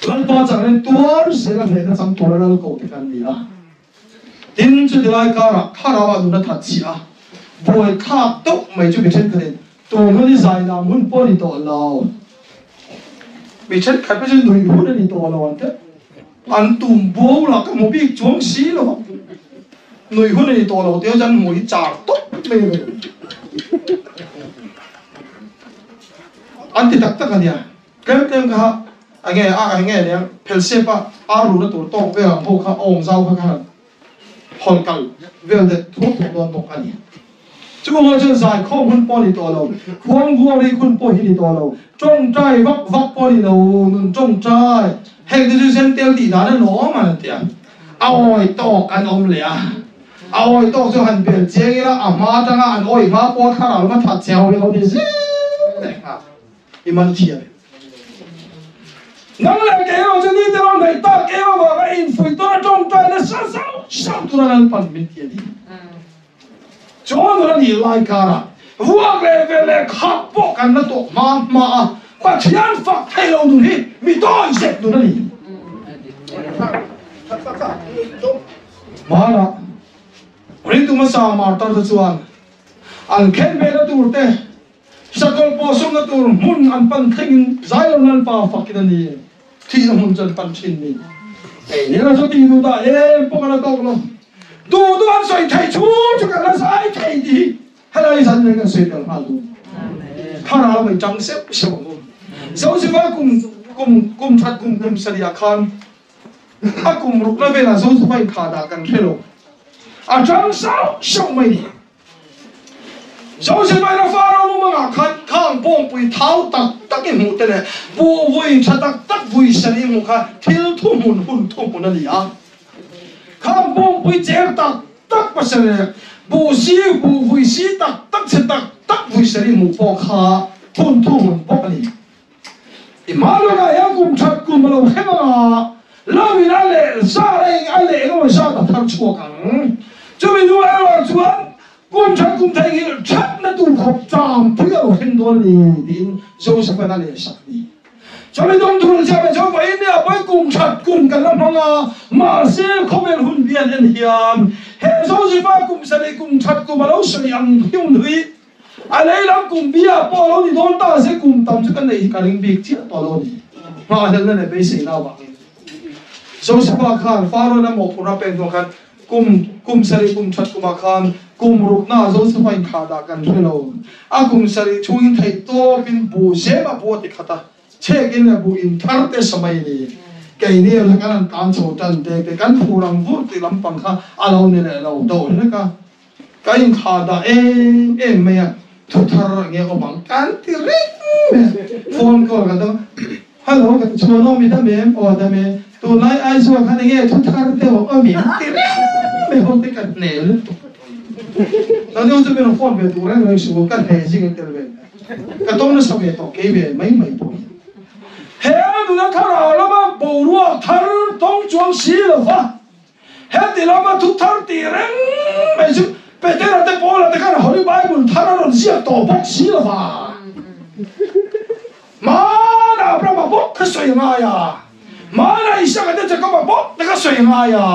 Lalpa changin tuar zel a hnehna chang tura lal ko te kan ni a. Tin, chuti lai karah thlarau ah nun a that chih a, buai thlak deuh mai chu mi thenkhatin tun hun i zai lam hun pawh a ni tawh lo. Mi thenkhat pawh chu nuih hun a ni tawh lo an ti. An tum buau lah ka hmu bik chuang si lo va, nuih hun a ni tawh lo tih chu an hmu hi char tawp mai a ni. An ti tak tak a nia. Tlem tlem kha a nge a a nge nia phel sep a ar luhna tur tawk vel ang ho kha a awm zau kha khan hawn kal vel det thuak thuak dawn bawk a ni. Chu ho chuan zai khawm hun pawh a ni tawh lo, khuang vuak rik hun pawh hi ni tawh lo, tawngtai vak vak pawh a ni lo, nun tawngtai heng te chu zentel tih dan a lawm an ti a, a awi tawk an awm leh a, a awi tawk chu han bel chiang ila a hma atanga an awi hma pawh thlarau lama that cheu hi lo ni zel leh nghal. I man thiam em? Nang leh kei erawh chu nite lo hnaih tak em avanga infuih tawn a tawngtai nasa sauh sauh tura Lalpan min ti a ni. Chuan a nih lai karah vuak leh velh leh khak pawh kan la tawh hma hma a, Pathian fak thei lo nun hi mi tawi zet nun a ni. Hmanah ringtu hmasa martar te chuan an khen vehna tur te, Sakawlh pawh sumna tur hmun an pan thlengin Zion Lalpa fakin a ni. Thihna hmun chu an pan thin ni. Kei ni la chu ti duh dah em pawh ka la tawk lo. Duh duh an sawi thei chhung chu kan la zai thei tih hi helai zan hian kan sawi tel nghal duh. Thlarau mai tang seuh seuh ang u. Zoziva kum kum kum that kum kum sarih ah khan a kum rukna velah Zoziva inthah dah kan hre lo. A tang sauh sauh mai ni. Joseph aina Pharaoh mumangah khan khang bawngpui thau tak tak i hmuh te leh buh vui tha tak tak vui sen i hmuh kha thil thuhmun hun thuhmun a ni a. Khang bawngpui cher tak tak pasal leh buh si buh vui si tak tak chhe tak tak vui sen i hmuh pawh kha hun thuhmun bawk a ni. I hma lawkah hian kum that kum a lo thleng ang a, lo in a leh zat a eng a leh eng emaw zat a thar chhuak ang. Chumi hnu erawh chuan kum that kum theihnghilh thatna tur khawp cham pui a lo thleng dawn a ni tiin Joseph-a'n a lehsak a ni. Chumi dawng tur ang chiah chuan vawiin ni ah pawhin kum that kum kan la hmang a, mahse khawvel hun bian en hian he Joseph-a kum sarih kum that kum a lo sawi ang hiun hui A lei lam kum bia pawh lo ni dawn ta se kum tam chu ka neih hi ka ring bik chiah tawh lo a ni. Nghahhlelhna leh beiseina avangin Josepha khan Pharaoh-in a mawhphurhna a pek hnuah khan kum kum sarih kum that kumah khan kum ruknaah Josepha inthlah dah kan hre lo. A kum sarih chhungin theih tawpin buh zem a buh a ti khat a, chhekin leh buh inthar te sa mai a ni. Keini erawh kan han tlan chho tan te te kan phur ang vur tih lampang kha a lo ni leh lo deuh hlek a. Ka inthlah dah em em mai a, thu thar nge awm ang kan ti reng mai a, phone call ka dawng Hello ka ti chhuan awm i dam em? Aw dam e, tunlai Aizawl khan enge thu thar deuh ang awm em ti reng mai ho te ka hne lutuk. Chuan chu min rawn phone ve duh reng reng suh ka hne zing a tel ve ka tawng nasa ve tawh kei ve mai mai pawh hi. He nuna thlarau lama boruak thar tawng chuang si lova Heti lama thu thar tih reng mai chu Petera te Paula te khan Holy Bible thar a rawn ziak tawh bawk si lo va. Hmana Abrahama bawk kha sawi a ngai a, hmana Isaka te Jakoba bawk te kha sawi a ngai a.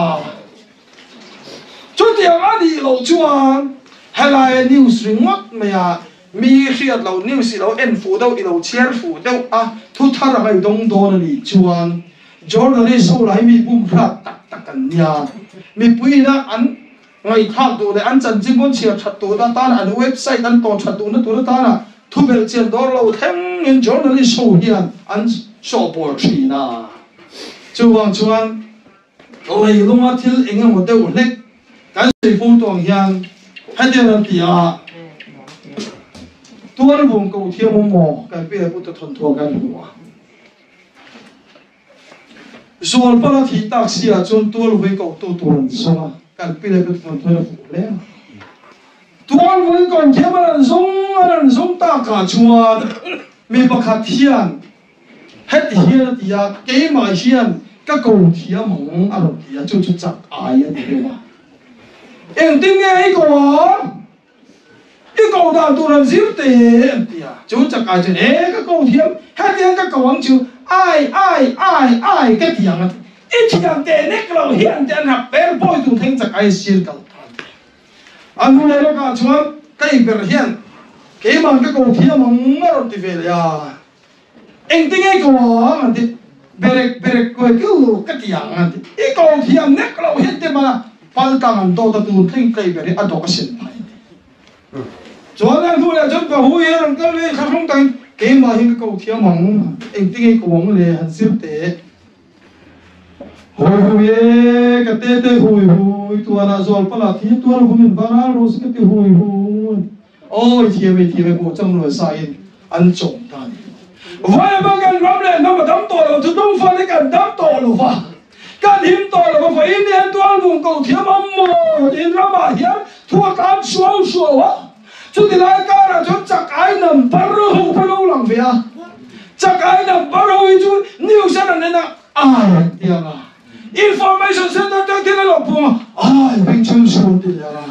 Chutiang a nih loh chuan helaia news ringawt maia mi hriat loh news i lo en fuh deuh i lo chhiar fuh deuh a thu thar a ngaidawng dawn a nih chuan Journalist ho lah hi mi bum hrat tak tak an nia. Mipui ina an ngaihthlak duh leh an chanchin pawn chhiar that duh na atana an website an tawn that duhna tur atana thu belh chian dawr lo thlengin journalist ho hian an sawhbawl thin a. Chuvang chuan leilunga thil eng emaw deuh hlek kan sawi fo tawh ang hian hetiang an ti a, Tualvung ko thiam awm maw kan pi leh pute thawnthuah kan hmu a. Zualpala thih tak si ah chuan tual vui kohtu tur an zawng a, kan pi leh pu chuan a fuh hle a. Tual vui ko thiam an an zawng an an zawng tak ah chuan mi pakhat hian heti hian a ti a, keimah hian ka ko thiam ang a rawn ti a, chu chu chak ai a ti deuh a. Engtin nge i ko ang? I ko dan tur an zir te an ti a, chu chak ai chuan e ka ko thiam, hetiang ka ko ang chu ai ai ai ai ka ti ang a ti. I thiam teh nek lo hian te an hak per pawi tur thleng chak ai sir kal ta an ti. A hnu leh lawkah chuan kei ber hian keimah ka ko thiam ang a rawn ti ve leh a, engtinge i ko ang an ti, berek berek kuai kiu ka ti ang an ti. I ko thiam nek lo hian te mana pal tang an dawt a tur thleng kei ber hi a dawk a sen phai an ti. Chuan a hnu leh chuan ka hu hi a rawn kal ve thlahrung takin keimah hian ka ko thiam ang, engtinge i ko ang le han zir teh. Hui hui e, ka te te hui hui, tuanah zawl pala thi tual hum in varal rawh se ka ti hui hui. Awi thiam e thiam e pawh chang luan sa in an chawm ta ni. Vawiin kan ram leh hnam a dam tawh lo, thuthlung fate kan dam tawh lo va, kan him tawh lo va, vawiin hian tual vung ko thiam awm maw tiin ramah hian thu a tlan suau suau a. Chuti lai karah chuan chakai number ho pawh lo lang ve a, chakai number ho hi chu news an rawn en a, ai an ti ang a, information center te thil a lo pung a, ai beng chhung chu an ti leh ang a,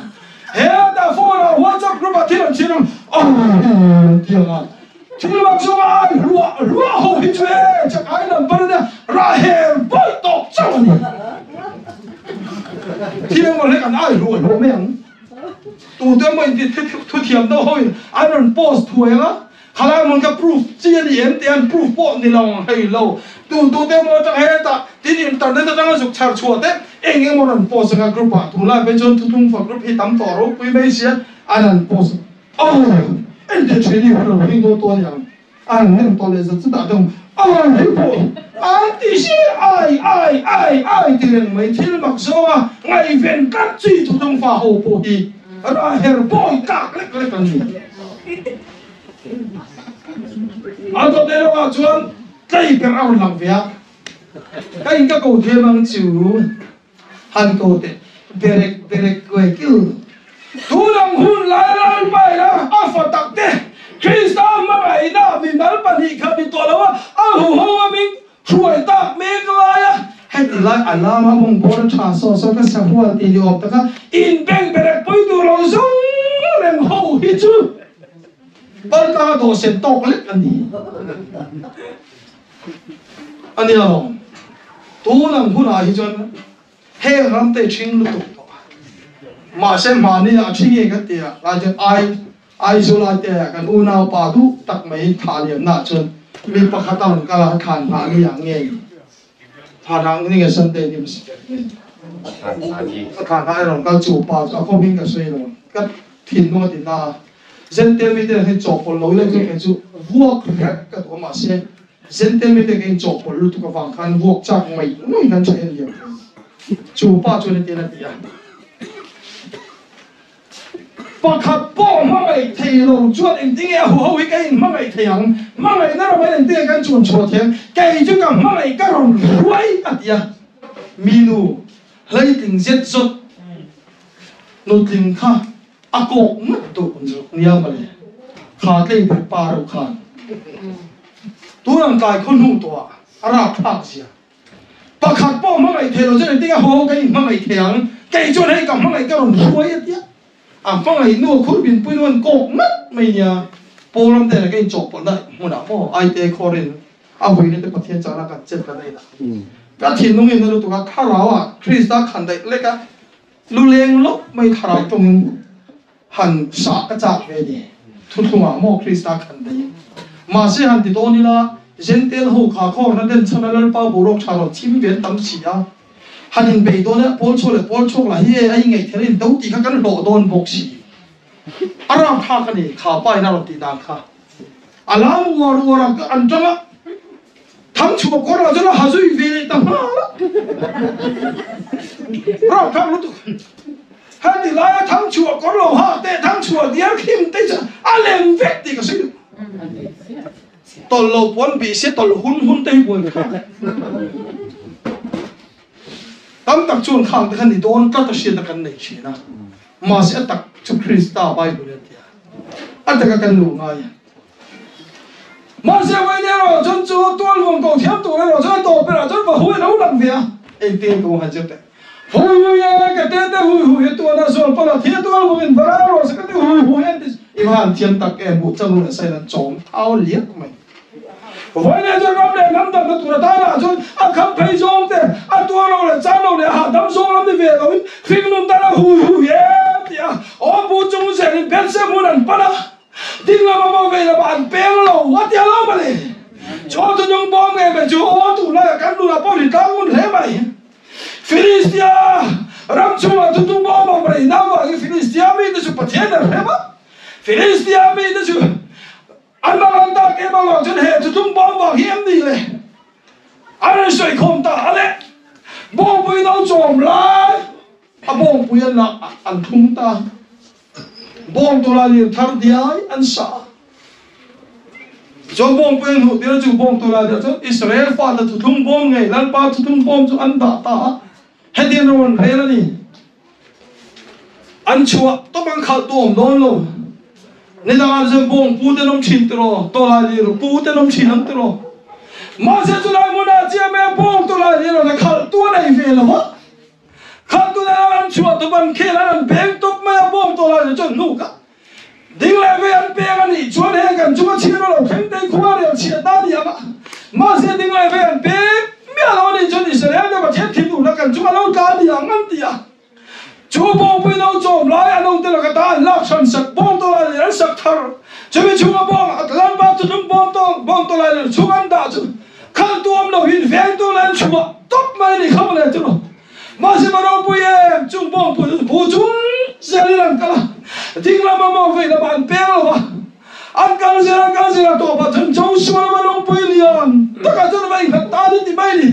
hetah phone ah whatsapp group ah thil an chhiar ang, ai an ti ang a, thil mak zawng a ai hluah hluah ho hi chu e chakai number ania rah her bawih tawp chauh a ni. Thil engmaw hlek an ai hluah hluah mai ang. Tute emaw inti thuthiam deuh ho in an rawn post thuai ang a, khalai hmun kha proof chi a ni em tih an proof pawh ni lo ang hei lo. Tu tute emaw atang hetah tin internet atanga zuk chhar chhuah te eng emaw rawn post ang a group ah tunlai phei chuan thuthlung fa group hi tam tawh ropui mai sia an rawn post a, aw engtia training hun a lo hring dawn tawh a ni ang. An nem tawh leh zat chutah chuan ai hei pawh an ti si ai ai ai ai ti reng mai thil mak zawnga ngaihven tlat chi thuthlung fa ho pawh hi ra her bawi tlak lek lek an ni. A dawt leh lawkah chuan tlei ber a rawn lang ve a, ka in ka ko thiam ang chu. Han ko teh derek derek kuai kil. Tunang hun lai lalpai la a fa tak te Krista hmangaihna mimal pahnih kha ni tawh lo a, a huho a min hruai tak mek lai a, heti lai a lama mawng bawr a tha saw saw ka sahual tih ni awm taka inbeng berek pui tur lo zawng reng ho hi chu paltlang a dawhsen tawk lek a ni. A nia lo, tun ang hunah hi chuan heng ram te ṭhing lutuk tawh a, mahse mahni ah a ṭhi nge kan ti a, lai chuan ai Aizawl ai te ah kan unaupa duh tak mai thah liamna ah chuan mi pakhat a rawn kal a, thlan nghah ni ah nge ni, thlan nghah ni nge Sunday ni hmasa ber nge ni, a thlan nghah a rawn kal chu pa chu a khawm in ka sawi lo ang, ka thinlung a ti na a. Zentel mite hi chawhpawlh lo ila chu kei chu vuak rek ka duh a mahse Zentel mite kei chawhpawlh lutuk avang khan vuak chak mai mai kan tha en liam thei. Chu pa chuan hetiang a ti a, Pakhat pawh hmangaih thei lo chuan engtinge a huho hi ka inhmangaih thei ang? Hmangaihna ramah engtinge kan chuan chhuah thei ang? Kei chu ka hmangaih ka rawn hruai a ti a. Mi nu hleitling zet zawt nutling kha A kawk ngat duh nia mawle. Kha tlei ber pa reuh khan tun ang tlai khaw hnu tawh ah a rapthlak zia. Pakhat pawh hmangaih thei lo chuan engtin nge haw ka inhmangaih thei ang, kei chuan hei ka hmangaih ka rawn hruai a tia. A hmangaih nu a khur binpui nu an kawk ngat mai nia. Paul ram te nen ka inchawhpawlhna hmunah maw Aite Khawrin a huina te Pathian chakna kan chet kan ei dah. Ka thinlung in a lutuk a thlarau ah Krista khan daih lek a. Luleng lawk mai thlarau tawngin han sah ka chak ve ni. Thuthlungah maw Krista khan daih. Mahse han ti dawn ila, Jentail ho kha khawrna den chhan a Lalpa boruak tha rawn chim ve an tam si a. Han inbei dawn ila pawl chhuak leh pawl chhuak lah hi e a ingaih theih in do tih kha kan hlawh dawn bawk si. A rapthlak a ni, kha pa in a rawn tih dan kha. A lam uar uar a an tang a. Thangchhuah kawr lah chuan a ha zui ve leh ta nghal a. Rapthlak lutuk. Heti laia thangchhuah kawr lo hak te, thangchhuah diar khim te chuan a lem vek tih ka sawi duh. Tawlh lo puan bih se tawlh hun hun te hi buai thlak. Tam tak chuan khang te kha ni dawn tlat a hriatna kan nei thin a, mahse a tak chu Krista Bible a ti a, a taka kan luh ngai a. Mahse vawiin erawh chuan chu tualvawng ko thiam tur erawh chuan a tawp berah chuan va hui lo lang ve a, engtin ka han zir teh. Hui hui e, ka te te hui hui e tuana zual pawla thi a tualvawng in va ral rawh se ka ti hui hui e an ti i va han thiam tak em buh chang leh sain an chawm thau liak mai. Vawiin chuan ram leh hnam damna tur atana chuan a kham phei zawng te, a tuar lo leh chan lo leh a hahdam zawng lam ni ve loin hringnun tana hui hui e ti a aw bu chung zelin Bethsem hmun an pan a. Ding lama maw vei lama an peng lo a ti a lo mawle. Chaw chu nung bawm nge mai chu aw tunlaiah kan nunah pawh ri tlang ngun hle mai. Filistia ram chhungah thutung bawm awm rei na avangin Filistia mite chu Pathian a hrem a. Filistia mite chu an mangan tak em avang chuan he thutung bawm vang hi em ni le? An rawn sawi khawm ta a le. Bawngpui no chawm lai a bawngpui an lah an thum ta. Bawng tawla lir thar diai an sa a. Tichuan bawngpui an hmuh tir a, chu bawng tawla lir chuan Israel fate thuthlung bawm ngei Lalpa thuthlung bawm chu an dah ta a. Hetiang ro an rel a ni. An chhuah tawp an khalh tu awm dawn lo. Nidangah chuan bawng pu te an awm thin tiraw, tawlai lir pu te an awm thin ang tiraw. Mahse chulai hmunah chiah mai a bawng tawlai lir rawn a khalh tu a nei ve lo va. Khalh tu nena an chhuah tawp an khel an an peng tawp mai a bawng tawlai lir chuan hnuk a ding leh vei an peng a nih chuan heng kan chunga chhiat a lo thleng tei khua rel chhiat ta ni ang a. Mahse ding leh vei an peng miah lo a nih chuan Israel te Pathian thinurna kan chunga lo tla ni ang an ti a. Chu bawngpui no chawm lai a note laka ta an lak hran sak bawng tawlai leh an sak thar. Chumi chhunga bawng a lalpa chu tlung bawng tawng bawng tawlai leh chhung an dah chu khalh tu awm lo hin veng tu leh an chhuah tawp mai a ni kha mawle chu lo. Mahse va ropui em chung bawngpui chu bu chung zelin an kal a, ding lama maw vei lama an peng lo va, an kal zel an kal zel a tawpah chuan Joshua lama lungpui lian takah chuan va innghat ta ni ti mai ni.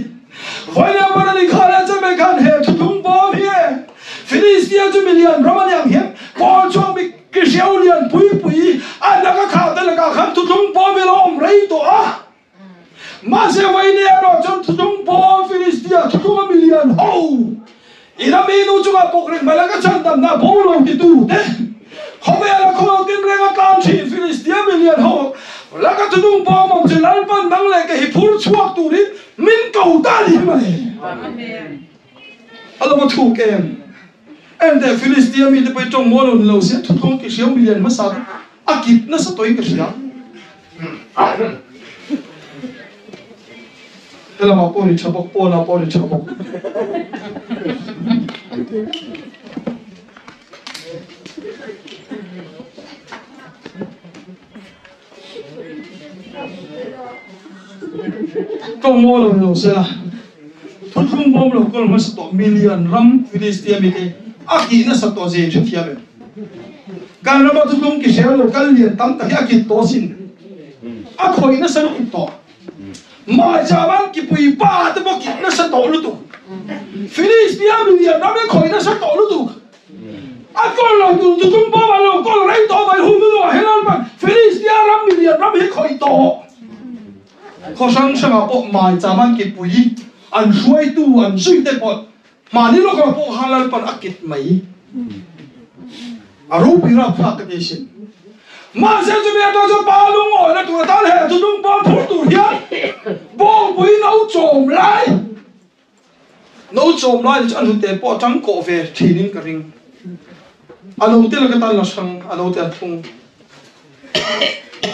Vawiin pawn a ni kha leh chuan mai khan he thuthlung bawm hi e Filistia chu milian ram a ni ang hian Paul chuan mi ki hreu lian pui pui a nak a khah te lakah khan thuthlung bawm hi a lo awm rei tawh a. Mahse vawiin erawh chuan thuthlung bawm Filistia thuthlung a milian ho i ram i nu chungah bawk reng mai la ka chhandamna bo lo titu te khawvela khaw tinreng a tlan thin Filistia milian ho laka thuthlung bawm awm chu Lalpan nang leh ka hi phur chhuak turin min ko ta ni hi mawle. A lo va thuk em? Enteh Filistia mite pawh i tawng mual lo ni lo se thuthlung ki hriau milian hmasa te a kip nasa tawhin ka hria. Helamah pawh ri tha bawk, pawnah pawh ri tha bawk. Tawng maw lo lo sela, thuthlung bawm lo kawl hmasa tawh million ram Philistia mite a kih nasa tawh zia in hrethiam em? Kan rama thuthlung ki hrel lo kal lian tam tak hi a kit tawh asin. A khawih nasa lutuk tawh. Mahjaman kipui pa te pawh kit nasa tawh lutuk. Philistia million ram hi khawih nasa tawh lutuk. A kawl lo tur chu tum pawh a lo kawl rei tawh mai hun hnuah hian an pan Philistia ram milian ram hi khawih tawh. Khaw hrang hrangah pawh maicham an kipui an hruaitu an zui te pawh mahni lawkah pawh khan Lalpan a kit mai. A ropui rapthlak ka ti asin. Mahse chumi atang chuan pa lungawina tur atan he thuthlung pawm phur tur hian bawngpui no chawm lai No chawm lai chu a hnute pawh a tang kawh ve thin in ka ring. A note laka tan la hrang, a note an thlung.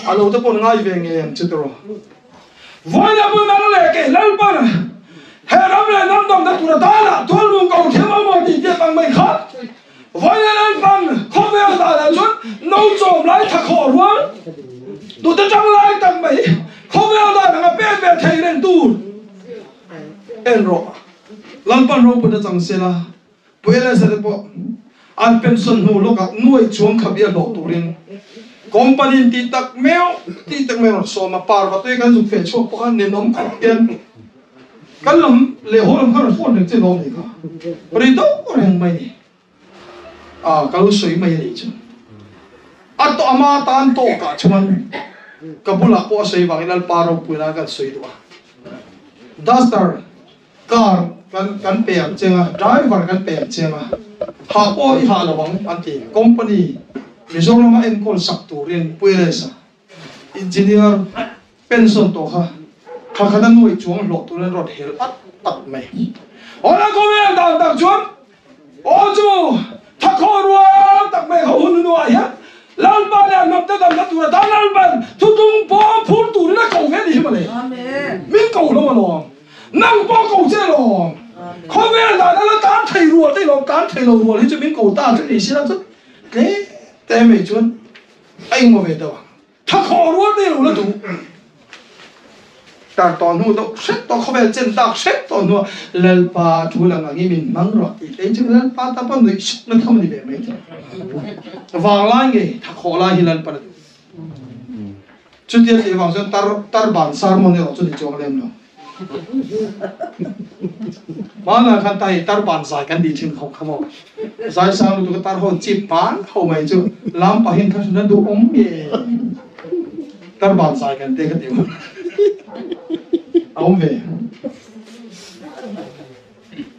A note pawh ngai ve ngei ang chu tiraw. Vawiin pawh nang leh kei Lalpan he ram leh hnam damna tur atana tualmu ko thiam a maw tih tiat ang mai kha vawiin Lalpan khawvel danah chuan no chawm lai tha khawh rual tute tang lai tak mai khawvel dan anga pek ve thei reng tur En rawh, Lalpan ropui a chang sela, Pu Eleza te pawh an pension hnu lawkah nuai chuang khabi a hlawh turin company in tih tak meuh tih tak mai a rawn sawm a, parva tui kan zuk feh chhuak pawh kha ninawm khawp hian kan lam leh haw lam kha rawn phone reng che lawm ni kha ri deuh reng mai ni. A ka lo sawi mai a nih chu. A tawh ama tan tawkah chuan ka bulah pawh a sawi vangin Lalpa ropui nan kan sawi duh a. Duster. Car kan kan pe ang che nga, driver kan pe ang che nga, hah pawh i hah lo ang an ti. Company Mizoram a enkawl sak turin Puilesa engineer pension tawh kha thla khat a nuai chuang hlawh turin an rawn hel at at mai. Awle khawvel dan tak chuan Aw chu thakhaw rual tak mai ho hun hnuah hian Lalpa leh a hnamte damna tur atan Lalpan thutung pawm phur turin a ko ve a ni hi mawle. Min ko hlawm alawm. Nang pawh ko che alawm. Khawvel dan ala tan thei rual te ilawm tan thei lo rual hi chu min ko ta chu ni sila chu tlem te mai chuan a ingaw ve deuh ang. Thakhaw rual te lo la duh. Tar tawh hnu deuh hret tawh khawvel chen tak hret tawh hnuah Lalpa thu lang angin min hmang rawh tih te chu Lalpa ta pawh nuih suk na tham a ni ve mai thei. Vanglai nge thakhaw lai hi Lalpan a duh. Chutia tih vang chuan tar tar ban sermon erawh chu ni chuang lem lo. Hmanah khan ta hi tar ban zai kan tih thin khawp kha maw. Zai sang lutuk a tar ho chip hman ho mai chu lam pahin kha hran a duh awm nge. Tar ban zai kan te ka ti a awm ve.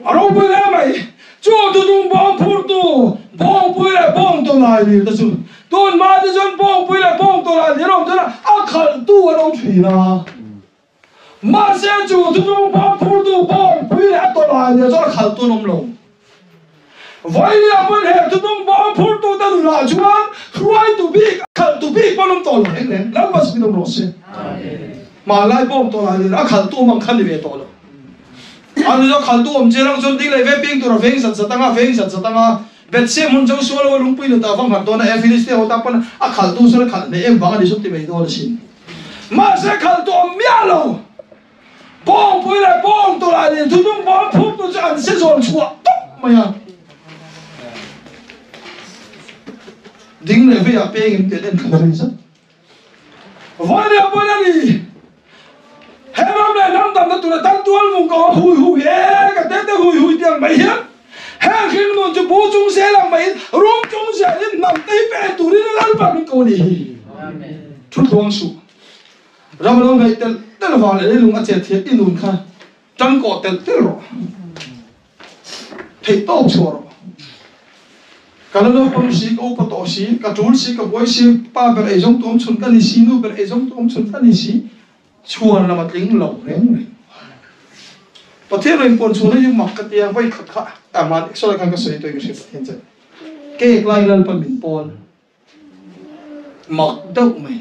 A ropui hle mai. Chu tutung bawng phurtu bawngpui leh bawng tawlai lir te chu tun hma te chuan bawngpui leh bawng tawlai lir a awm chuan a khalhtu an awm thin a. Mahse chu tutung bawng phurtu bawngpui leh a tawlai lir chuan a khalhtu an awm lo. Vawinia pawn he tutung bawng phurtu te nunah chuan hruaitu bik a khalhtu bik pawn awm tawh lo reng reng. Lalpa chu awm rawh se. Hmanlai bawng tawlai lir a khalhtu awm ang kha ni ve tawh lo. A nu chu a khaltu awm chian ang chuan ding leh ve ping tur a veng zat zat anga, veng zat zat anga, Bethsem hun chu sual lo a lungpui nu ta vang nghat dawn a, e Philistia ho ta pawn a khaltu chuan a khalh hneh em vang a ni chu ti mai dawn asin. Mahse khaltu awm miah lo, bawngpui leh bawng tawlai leh thuthlung bawng phurtu chu an se zawn chhuah tawp mai a. Ding leh veiah peng in tih an en thla rei zat. Vawinia pawn a ni. He ram leh hnam damna tura tan tual mung ko a hui hui e ka te te hui hui tiang mai hian heng hringnun chu bu chung zel ang maiin rum chung zelin hnam te hi pe turin Lalpa min ko ni hi. Thu tluang suh. Ram lo ngaih telh telh vang leh leilung a chet hian i nun kha tangkawh telh telh rawh. Theih tawk chhuah rawh. Ka la naupang si, ka upa tawh si, ka tul si, ka buai si, pa ber eizawng tu awm chhun ka ni si, nu ber eizawng tu awm chhun ka ni si, chhuan lam a tling lo reng reng. Pathian rawn inpuan chhuahna hi mak ka tia, vawi khat kha amah sawi khan ka sawi tawh in ka hria Pathian chuan cake lai Lalpa min pawl mak deuh mai.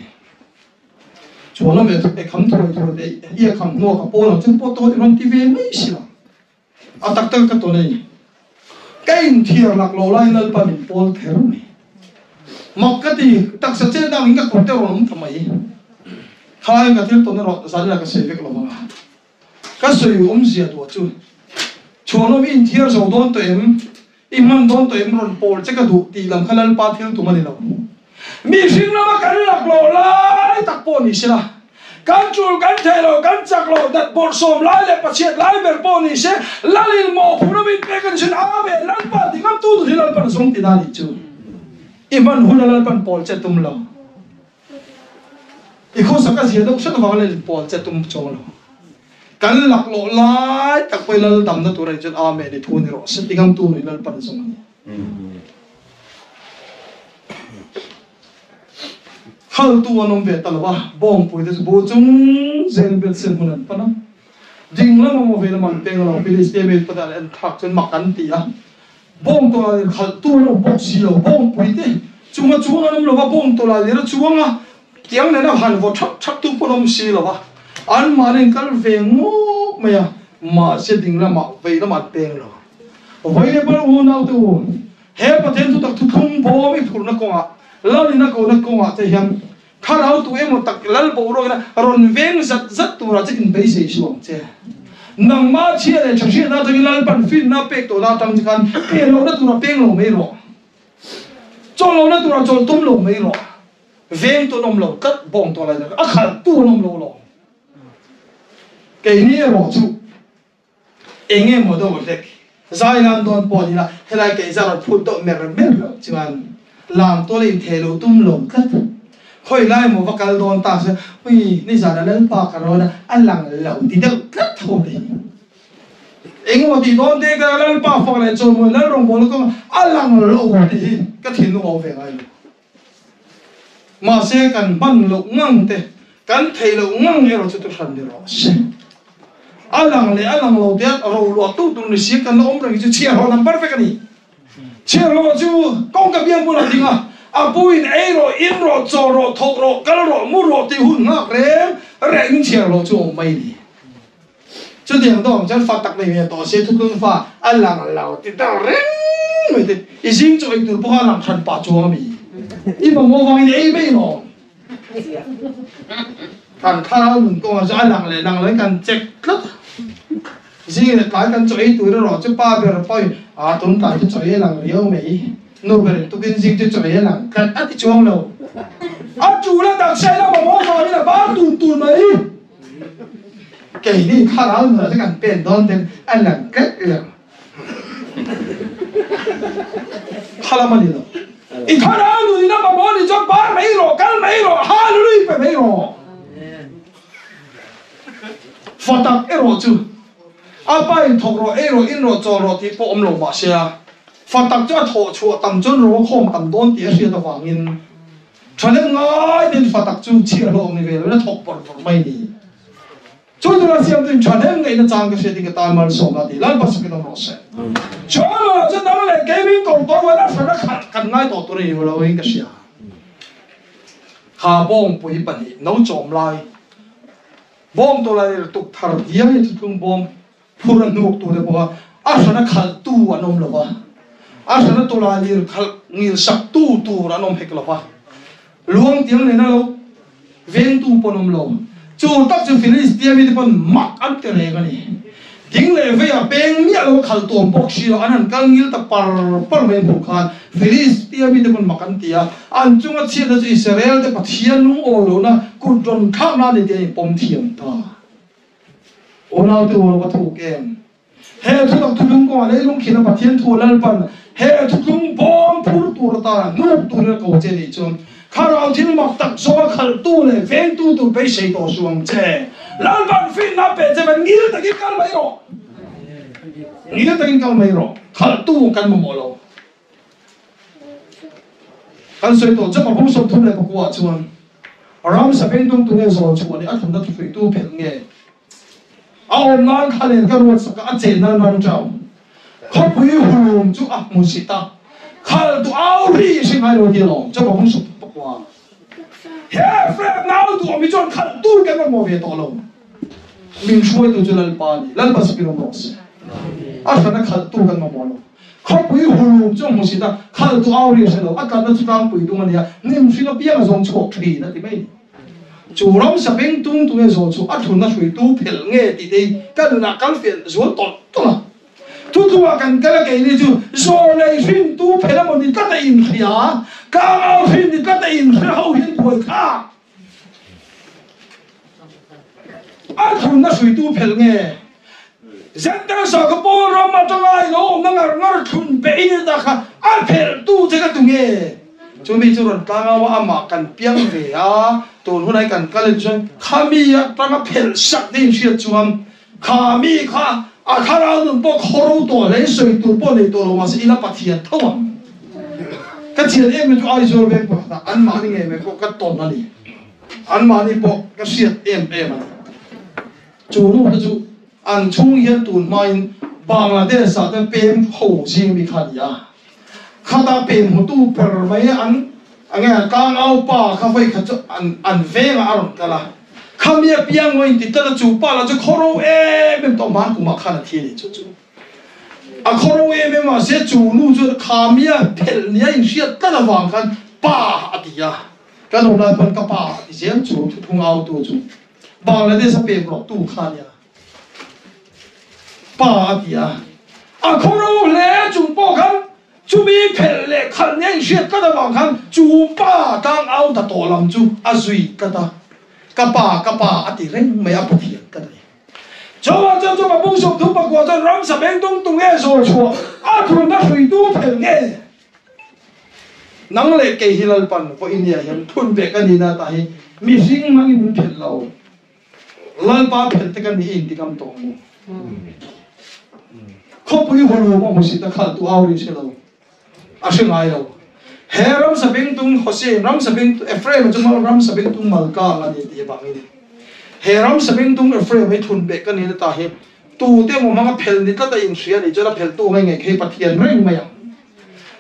Chhuan lam e kham thuai thuai te i a kham hnuah ka pawl ang chuan pawh tawh i rawn ti ve mai si lo. A tak tak ka tawn a ni. Ka inthiar lak lo laiin Lalpa min pawl kher mai. Mak ka ti, taksa chet dang in ka kawr te rawn awm ta mai. Khalaiin ka thil tawn erawh zanin ah ka sawi vek lo vang a. Ka sawi awmzia duah chu, Chhuanawm i inthiar zo dawn tawh em? I hman dawn tawh em? Rawn pawl che ka duh tih lam kha Lalpa thil tum a ni lo. Mihring lama kan laklawh lai tak pawh ni sela, kan tul kan thei lo, kan chak lo, dat bawrhsawm lai leh pachhiat lai ber pawh ni se, Lalin mawhphurh a min pek a ni chuan Amen, Lalpa ti ngam tu tur hi Lalpan a zawng ti na nih chu. I hman huna Lalpan pawl che tum lo. I khawsak a zia deuh hret avanga Lalin pawl che tum chuang lo. Kan laklawh lai tak pawh i Lal damna tur a nih chuan Amen i thu ni rawh se ti ngam tu tur hi Lalpan a zawng a ni. Khaltu an awm ve ta lo a, bawngpui te chu bu chung zel Bethsel hmun an pan a. Ding lam a maw ve lam an peng lo, Philistia mi pahnih an en thlak chuan mak an ti a. Bawng tawlailir khalhtu an awm bawk si lo, bawngpui te chunga chuang an awm lo va, bawng tawlailir a chuang a, tiang nena han vaw thap thap tu pawh an awm si lo va, anmahni an kal ve ngawk mai a, mahse ding lamah vei lamah an peng lo. Vawiin pawh unaute u, he Pathian thutak thuthlung bawm i phurhna kawngah, Lalin a kohna kawngah te hian thlarau tu emaw tak lal boruakina rawn veng zat zat turah che inbeisei suh ang che. Nangmah chhia leh tha hriatna atangin Lalpan finna pek tawhna atang che khan pe lohna turah peng lo mai rawh. Chawl lohna turah chawl tum lo mai rawh. Veng tu an awm lo tlat, bawng tawh lai a khalh tu an awm lo lawm. Keini erawh chu Eng nge maw deuh hlek zai nan dawn pawh ni la, helai kei zar rawn phut deuh mer mer loh chuan lam tual a inthei lo tum lo tlat. Khawi lai maw va kal dawn ta se, ui nizan a Lalpa ka rawn a, a lang lo ti deuh tlat tho mai. Engemaw tih dawn te ka Lalpa fak leh chawimawi Lal rawngbawlna kawng a lang lo tih hi ka thinlung a awm ve ngai lo. Mahse kan hman loh ngang te, kan theih loh ngang erawh chu tuhran ni rawh se. A lang leh a lang lo te a roluah tu tur ni si kan la awm reng hi chu chhiarhlawh number vek a ni. Chhiarhlawh chu kawngka biang bulah ding a, a puin ei rawh, in rawh, chaw rawh, thawk rawh, kal rawh, mu rawh tih hun nghak reng rengin chhiarhlawh chu a awm mai a ni. Chutiang dawng chuan fa tak nei ve tawh se thutlung fa a lang lo ti deuh reng mai te. I zing chu ei tur pawh a lang hran pah chuang a mi. I mamawh vangin i ei mai lawm. Kan thlarau nun kawngah chuan a lang leh lang loin kan check tlat a. Zing leh tlai kan chaw ei tur erawh chu pa ber pawhin a tun tlai chu chaw ei a lang riau mai. Nu berin tukin zing chu chaw ei a lang tlat a ti chuang lo. A tul a taksa in a mamawh vangin a bar tun tun mai. Keini thlarau nunah chu kan pen dawn ten a lang tlat lo. Khalam a ni lo. I thlarau nun in a mamawh ni chuan bar mai rawh, kal mai rawh, hallelujah pe mai rawh. Fa tak erawh chu a pa in thawk rawh, ei rawh, in rawh, chawl rawh tih pawh awm lo mahse a fa tak chu a thawh chhuah tam chuan ro a khawm tam dawn tih a hriat avangin Thalem ngai ten fa tak chu chhiah hlawk ni ve loin a thawk pawrh pawrh mai ni. Chu tura siamtu in thalem ngaihna chang ka hriat in ka tan malsawm la ti Lalpa sakin awm rawh se. Chuan lo chu nang leh kei min ko tawh rual a hran a khalh kan ngai tawh tur a ni lo in ka hria. Kha bawngpui pahnih no chawm lai bawng tawh lai tuk thar diai a thuthlung bawng Phur a hnuk tu te pawh a a hran a khalh tu an awm lo va, a hran a tawlai lir khalh ngil sak tu tur an awm hek lo va, luang tiang nena lo veng tu pawh an awm lo. Chu tak chu Filistia mite pawn mak an ti reng a ni. Ding leh vei a peng miah lo a khalh tuam bawk si lo, an han kal ngil ta par par mai hmuh khan Filistia mite pawn mak an ti a, an chunga chhiatna chu Israel te Pathian lungawi lohna kut rawn thlakna a ni tih an inpawm thiam ta. Unaute u va thuk em? He thutak thuthlung kawngah leilung khina Pathian thu Lalpan he thuthlung bawm phur tur atana hnuk turin a ko che nih chuan Thlarau thil mak tak zawnga khalhtu leh vengtu tur beisei tawh suh ang che. Lalpan finna pe che van ngil takin kal mai rawh. Ngil takin kal mai rawh. Khalhtu kan mamawh lo. Kan sawi tawh chauh a bung 39 chuan ram sapeng tum tunge zawl chhuah leh a thunna thuhruitu phelh nge a awm nan thla len ka ruat sak a, a chen nan ram chau khawpui hulum chu a hmu si ta khal tu au ri hre ngai lo ti alawm chauh a bung 39 he Fred nau duh awm hi chuan khalh tu kan mamawh ve tawh lo min hruaitu chu Lalpa a ni Lalpa sakin awm rawh se a hrana khalh tu kan mamawh lo. Khawpui hulum chu a hmu sit a, khaltu au ri a hre lo, a tlatna chu tlangpui tung a ni a, hnim hring apiang a zawng chhuak thin a ti mai. Chu ramsa beng tung tunge zawl chu a thlunna hruitu phelh nge tih te hi ka nunah kal fiah zual tawlh tawlh a. Thutlungah kan kal a keini chu zawl lei hrintu phelh emaw ni tlat a inhria, tlangau hrin ni tlat a inhre ho hian buai thlak. A thlunna hruitu phelh nge? Zenter sakhaw pawl ram atanga i lo awmna ngar ngar thlun peh in i ta kha a phelhtu che ka tu nge? Chumi chu rawn tlang au a, amah kan piang ve a, tun hunah hi kan kal in chuan khami atanga phelh sak te inhriat chuan kha mi kha a thlarau nun pawh khawro tawh hle sawi tur pawh nei tawh lo mahse ila Pathian tho ang. Ka thian em em chu Aizawl veng pakhatah anmahni ngei mai pawh ka tawn a ni. Anmahni pawh ka hriat em em a ni. Chu nu te chu an chhung hian tun hmain Bangladesh ah te pem ho zing mi kha a ni a. Khata pem hmutu ber mai an enge tlangau pa kha vawi khat chu an an vengah a rawn kal a. Khami a piang ngaw inti tlat a chu pa lah chu khawro em em tawh hman kumah khan a thi a ni chu chu. A khawro em em mahse chu nu chuan khami a phelh nia inhriat tlat avang khan pa a ti a. Kan awm lai pawn ka pa a ti zel chu thuthung autu chu. Bangladesh a pek rawh tu kha nia pa a ti a, a khawro hle chung pawh khan chumi phelh leh khalh nia inhriat tlat avang khan chu pa tlang au ta tawh lam chu a zui tlat a, ka pa ka pa a ti reng mai a Pathian tlat a ni. Chuvang chuan chu Mapung 39 chuan ramsa beng tung tung nge zawl chhuah a thunna hruitu phelh nge? Nang leh kei hi Lalpan vawiin nia hian thun ve ka nihna tah hi mihring hmangin min phelh lo. Lalpa phelh te ka ni i inti ngam tawh ang u. Khawpui hulum a hmusit a khalh tu au ri hre lo. A hre ngai lo. He ramsa bengtung Hosea ramsa bengtung Ephraim chu mal ramsa bengtung mal tlang a ni tih avangin he ramsa bengtung Ephraim hi thun beh ka ni na ta hi tute emaw hmanga phel ni tlat a inhria a nih chuan a pheltu ngai ngei kha hi Pathian reng mai ang.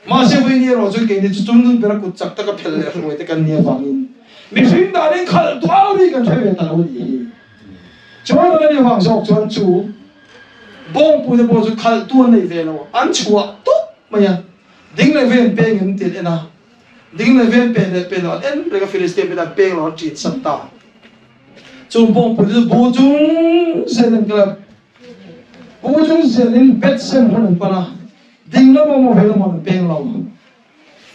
Mahse vawiin erawh chuan keini chu chung nun bera kut chak taka phel leh hruai te kan nih avangin mihring danin khalh tu au ri kan hre ve ta lo a nih hi. Chuan a nih avang zawk chuan chu bawngpui te pawh chu khalh tu an nei ve lo, an chhuah tawp mai a. Ding leh ven peng in tir en a, ding leh ven pen leh pen lo an en reng a, Filistia mite an peng lo an ṭin san ta. Chung bawngpui te chu bu chung zel an kal a, bu chung zel in Bethsem hmun an pan a, ding lam emaw vei lam an peng lo.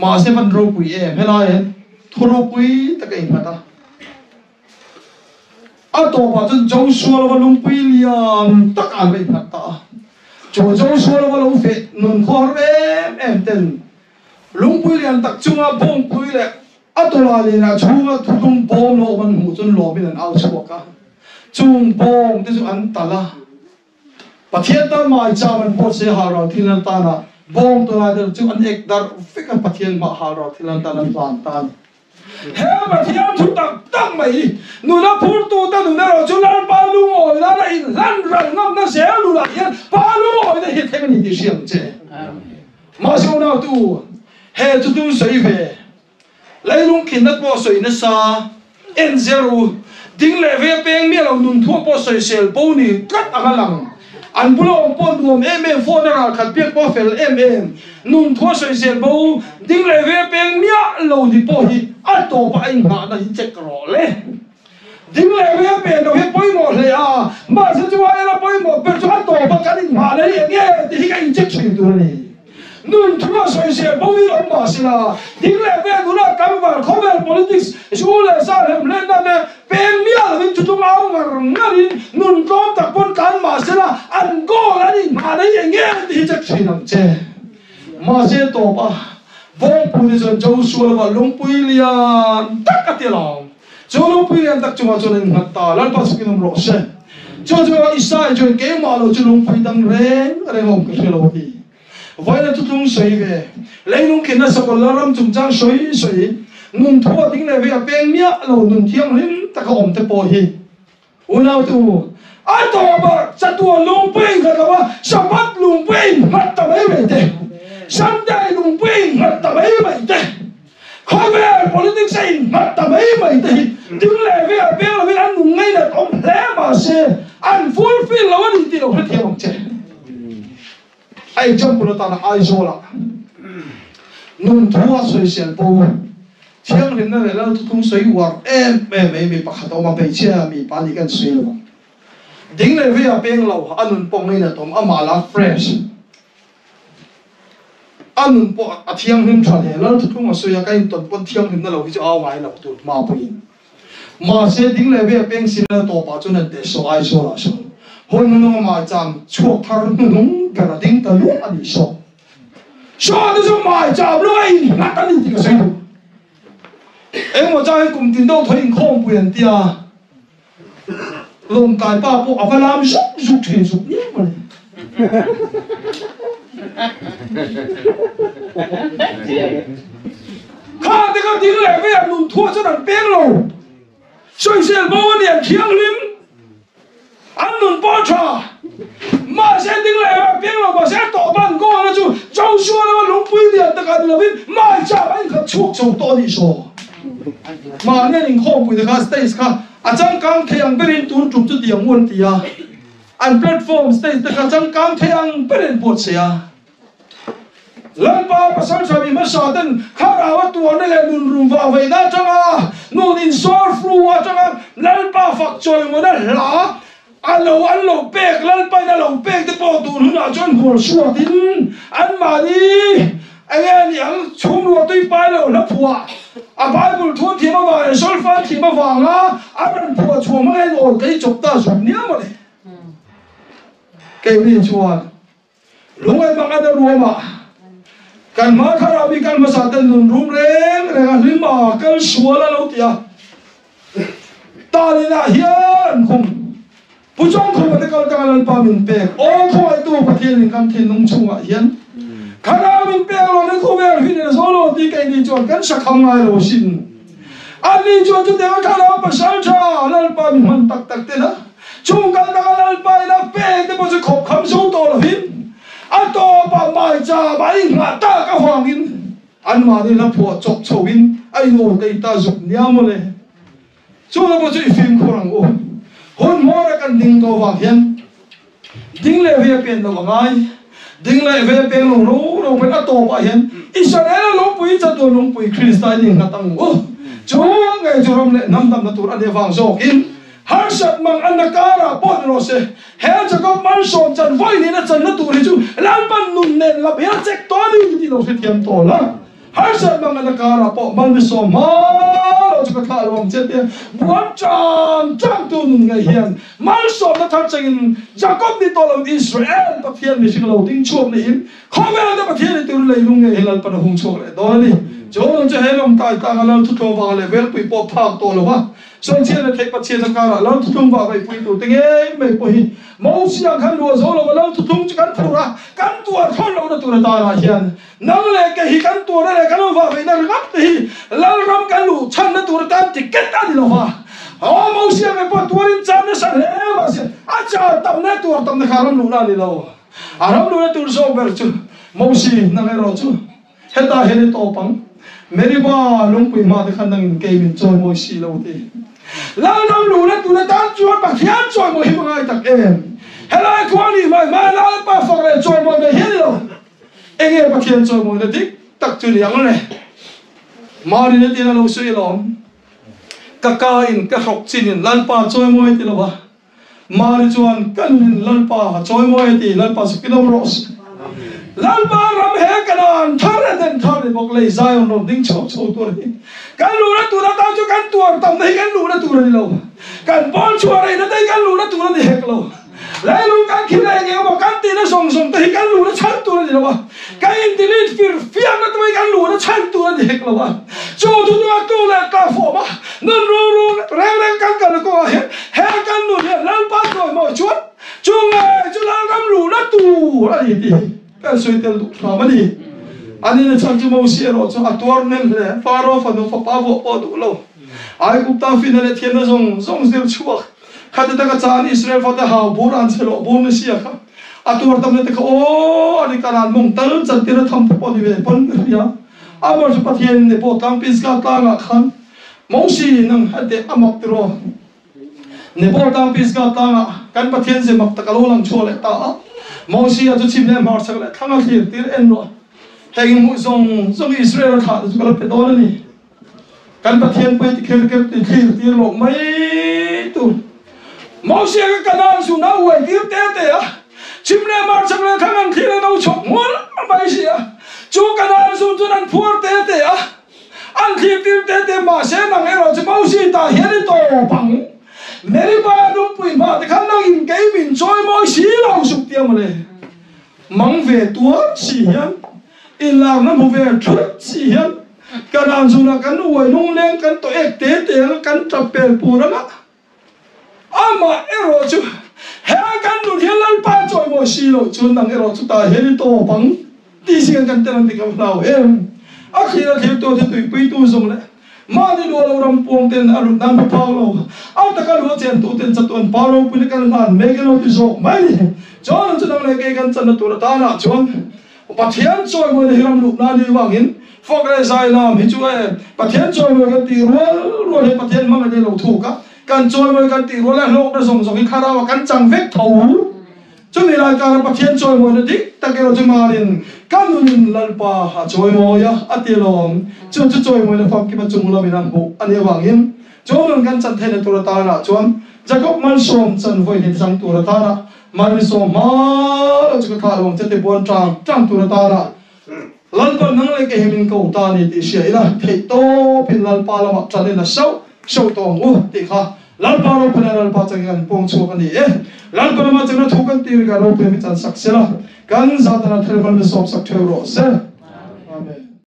Mahse van ropui em, helai hian thu ropui tak a innghat a. A tawpah chuan Joshua lova lungpui lian tak an va innghat ta a. Chu Joshua lova lo feh nun khaw har em em ten lungpui lian tak chunga bawngpui leh a tawla lianah chhunga thuthlung bawm lo awm an hmuh chuan lawmin an au chhuak a. Chung bawng te chu an talh a. Pathian tan maicham an pawt se halral thil an tan a, bawng tawla te chu an ek darh vek a, Pathian hmah halral thil an tan an hlan ta a ni. He Pathian thu tak tak mai nuna phurtute nun erawh chu Lalpa lungawi nana inhlan ral ngamna zel nunah hian Pa lungawina hi a thleng a ni tih hria ang che. Mahse unautu, he thutlung sawi ve, leilung tlinna pawh sawi nasa, en zel u, ding leh ve peng miah lo nun thuah pawh sawisel bo ni tlat ang a lang. An bula awm pawh nuam em em, phone a ralkhat biak pawh a fel em em. Nun thua sawisel bo, ding leh ve peng miah lo ni pawh hi a tawpah a inghahna hi check rawh le. Ding leh ve pen lo hi pawimawh hle a, mahse chu aia pawimawh ber chu a tawpah kan inghahna hi eng nge tih hi ka incheck thin tur a ni. Nun thua sawisel bo in awm mahsela, ding leh ve nula tlangval khawvel politics zu leh sa hlem hlenna te peng miah lovin thutlung au ngar ngarin nun tlawm tak pawn tlan mahsela an goal an inhmah nei eng nge tih hi check thin ang che. Mahse tawp a Vawngpui te chuan Joshua lova lungpui lian tak a ti alawm. Chu lungpui lian tak chungah chuan an innghat ta, Lalpa chhukin awm rawh se. Chu chuan Isaiah chuan keimah lo chu lungpui dang reng reng awm ka hre lo a ti. Vawiina thutlung sawi ve, leilung khinna sakawlh la ram chungchang sawi sawi, nun thu a ding leh ve a peng miah lo nun thianghlim taka awm te pawh hi unautu a tawpah chatuan lungpui innghat lo a, Sabbath lungpui innghat ta mai mai te, Sunday lungpui innghat ta mai mai te, Khawvel politics a innghat ta mai mai te hi ding leh ve a peng lovin an nung ngainat awm hle mahse an fulfill lo a ni tih lo hrethiam ang che. A example atana Aizawl-ah nun thu a sawisel bo thianghlimna leh lal thuthlung sawi uar em em mai mi pakhat a awm a, hmeichhia mi pa nih kan sawi lo ang. Ding leh ve a peng lo, a nun pawh ngainat awm, amah la fresh. A nun pawh a thianghlim tha hle, lal thuthlung a sawi a, ka intawn pawn thianghlimna lo hi chu au ngai lo tur hma pawhin. Mahse ding leh ve peng sin a tawpah chuan an teh saw Aizawl ah sawn hun hnuhnung a maicham chhuak thar hnuhnung ber a ding ta luah a nih saw. Saw te chu maicham lung a innghat a ni tih ka sawi duh. Engmaw chang hi kum tin deuh thaw inkhawmpui an tia. Lawmtlai pa pawh a va lam zuk zuk thin zuk nia mawle. Kha te kha ding leh vei ah nun thuah chuan an peng lo. Sawisel bo a ni an thianghlim. An nun pawh a tha. Mahse ding leh vei ah peng lo mahse a tawp an goal na chu Joshua lama lungpui lian takah ni lovin Maicham a inkhat chhuak chho tawh a nih saw. Mahni an inkhawmpui te kha stage kha a changkang thei ang berin tun tum chu ti ang u an ti a, an platform stage te kha changkang thei ang berin an buatsaih a. Lalpa pasal tha mi hmasa ten thlarau a tuarna leh nun rum vah vaihna atanga nun insawr fru atanga Lalpa fak chawimawna hla a lo an lo pek Lalpa in a lo pek te pawh tun hunah chuan hual suatin anmahni enge a nih ang chhungrua tui pai lo hla phuah a Bible thu an thiam avang leh solfa an thiam avanga an rawn phuah chhuah hmanga in awl tlei chawp ta zuk nia mawle. Keini chuan Lungngai pakhat a ruamah kan hma thlarau mi kal hmasa ten nun rum reng reng a hlim a kal sual a lo ti a. Talinah hian an khum. Pu Chawngkhuma te kal tanga Lalpa min pek aw khawngaihtu Pathianin kan thinlung chhungah hian Thlarau min pek lo ni khawvel hi nen zo lo ti keini chuan kan sakham ngai lo sin. Ani chuan chutianga Thlarau pasal tha Lalpa min hman tak tak ten a chung kal tanga Lalpa in a pek te pawh chu khawp kham zo tawh lovin a tawpah maicham a inghah tak avangin anmahni hla phuah chawp chhoin a inawl tei ta zuk nia mawle. Chu lo pawh chu i fimkhur ang u. Hun hmawra kan ding tawh vang hian ding leh ve pen lo a ngai. Ding leh ve peng lo ro ro pawhin a tawpah hian Israel lungpui chatuan lungpui Krista in innghat ang u. Chu ngei chu ram leh hnam damna tur a nih avang zawkin harsat mang a na karah pawh ni rawh se. He Jacob malsawm chan vawiin a channa tur hi chu Lalpan nun nen lam hian a check tawh a ni tih lo hrethiam tawh la. Harsat mang a karah pawh malmisawm hma lo chu ka thlah lo ang che tia buan ṭang ṭang tu nun ngei hian malsawmna thar chengin Jakob ni tawh lo Israel Pathian mihring lo ding chhuak niin khawvel te Pathian ni turin leilung ngei hi Lalpan a hung chhuak leh dawn a ni. Chu nun chu he lawngtai tlanga Lal thuthlung vanga leh velpui pawh phak tawh lo va, Sawichhiat leh theih Pathian a karah Lal thuthlung vah veipui tur te ngei mai pawh hi Mosia khan luah zo lo va Lal thuthlung chu kan phur a, kan tuar thlawt lohna tur atanah hian Nang leh kei hi kan tuarna leh kan lo vah veihna ringawt te hi Lalram kan luh chhanna tur atan ticket a ni lo va. Aw Mosia nge pawh tuarin chan nasa hle mahse a char tamna leh tuar tamna kha ram luhna a ni lo. A ram luhna tur zawk ber chu Mosi nang erawh chu hetah hian i tawp ang. Meriba lungpui hma te khan nangin kei min chawimawi si lo ti. Lalram luhna tur atan chuan Pathian chawimawi hi va ngai tak em. Helai khua nih hmai hmai Lalpa fak leh chawimawi mai hi a ni lo. Enge Pathian chawimawina dik tak chu ni ang le? Marina tiin a lo sawi alawm. Ka ka in ka hrawk chin in Lalpa chawimawi a ti lo va. Mari chuan ka nun in Lalpa chawimawi a ti, Lalpa chu kilawm rawh se. Lalpa ram he Kanaan thar a den thar ni bawk lei Zion rawn ding chhuak chho tur hi. Kan luhna tur atan chu kan tuar tamna hi kan luhna tur a ni lo. Kan pawl chhuah reina te hi kan luhna tur a ni hek lo. Leilung kan khi leh ngei maw kan tihna zawng zawng te hi kan luhna chhan tur a ni lo a, kan in delete fir fiakna te pawh hi kan luhna chhan tur a ni hek lo a. Chu thu chu a tu leh ta fawm a, nun ru ru reng reng kan kalna kawngah hian he kan nun hian Lalpa chawimawi chuan chu ngei chu Lalram luhna tur a ni tih hi kan sawi tel duh hram a ni. Ani na chhan chu Mosi erawh chu a tuar hnem hle, Faro fanu fapa vuah pawh a duh lo. Aigupta fina leh thiamna zawng zawng zir chhuak. Khati taka caan Israel fate hau bur an che loh bur ni sia kha a tuar tam na te kha aw ani kanan mawng tal chan tir a tham te pawh ni ve pawn ka hria. Amar chu Pathian in Nebo tlang Pisgah tlang ah khan Mosi nang hate a mak tiraw Nebo tlang Pisgah tlang ah kan Pathian ze mak tak a lo lang chhuak leh ta a Mosi a chu chhim leh hmar chak leh thlang a thlir tir en rawh heng hmuh zawng zawng Israel a thlah te chu ka la pe dawn a ni. Kan Pathian pawh hi ti kher kher ti thlir tir loh mai tur. Mosia ka Kanaan zun a uai tir te te a, chhim leh mar chhak leh thlang an thlir a no chhawk hmual mai si a. Chu Kanaan zun chuan an phuar te te a, an thlir tir te te mahse nang erawh chu Mosi tah hian i tawp ang. Meriba lungpui hma te khan nang in kei min chawi mawi si lo zuk tia mawle. Mang ve tuar si hian, inlarna hmu ve thut si hian Kanaan zunah kan uai lungleng kan tawh ek te te anga kan tap pel pur anga amah erawh chu he kan nun hian Lalpa chawimawi si loh chuan nang erawh chu tah hian i tawp ang tih si hian kan tel ang tih ka va hlau em. A thlir a thlir tu a thituipuitu zawng leh mahni luah lo ram puang ten a lut nan va phak lo a taka luah chen tu ten chatuan pa ropui na kan hlan mek emaw ti zawk mai ni. Chuan chu nang leh kei kan channa tur atanah chuan Pathian chawimawi na hi ram luhna ni vangin fak leh zai lam hi chu e Pathian chawimawi kan tih rual rual hi Pathian hmang a ni lo thuk a, kan chawimawi kan tih rual a hlawkna zawng zawng hi thlarau ah kan chang vek tho. Chumi lai kara Pathian chawimawina dik tak erawh chu marin ka nunin Lalpa a chawimawi a, a ti alawm. Chu chu chawimawina famkim a chung lamin a hmuh a nih avangin chu nun kan chan theihna tur atanah chuan Jakob malsawm chan vawi hnih chang tur atanah Malsawm hma lo chu ka thlah lo ang che ti buan tang tang tur atana Lalpa nang leh kei hi min ko ta a ni tih hria ila theih tawpin Lalpa lamah tan ila sauh sauh tawh ang u tih kha Lalpa ropuina Lalpa changin kan pawng chhuak a ni e. Lalpa lamah changna thu kan tir kan ropui mi chan sak sela kan zatana thil mal mi sawm sak theu rawh se.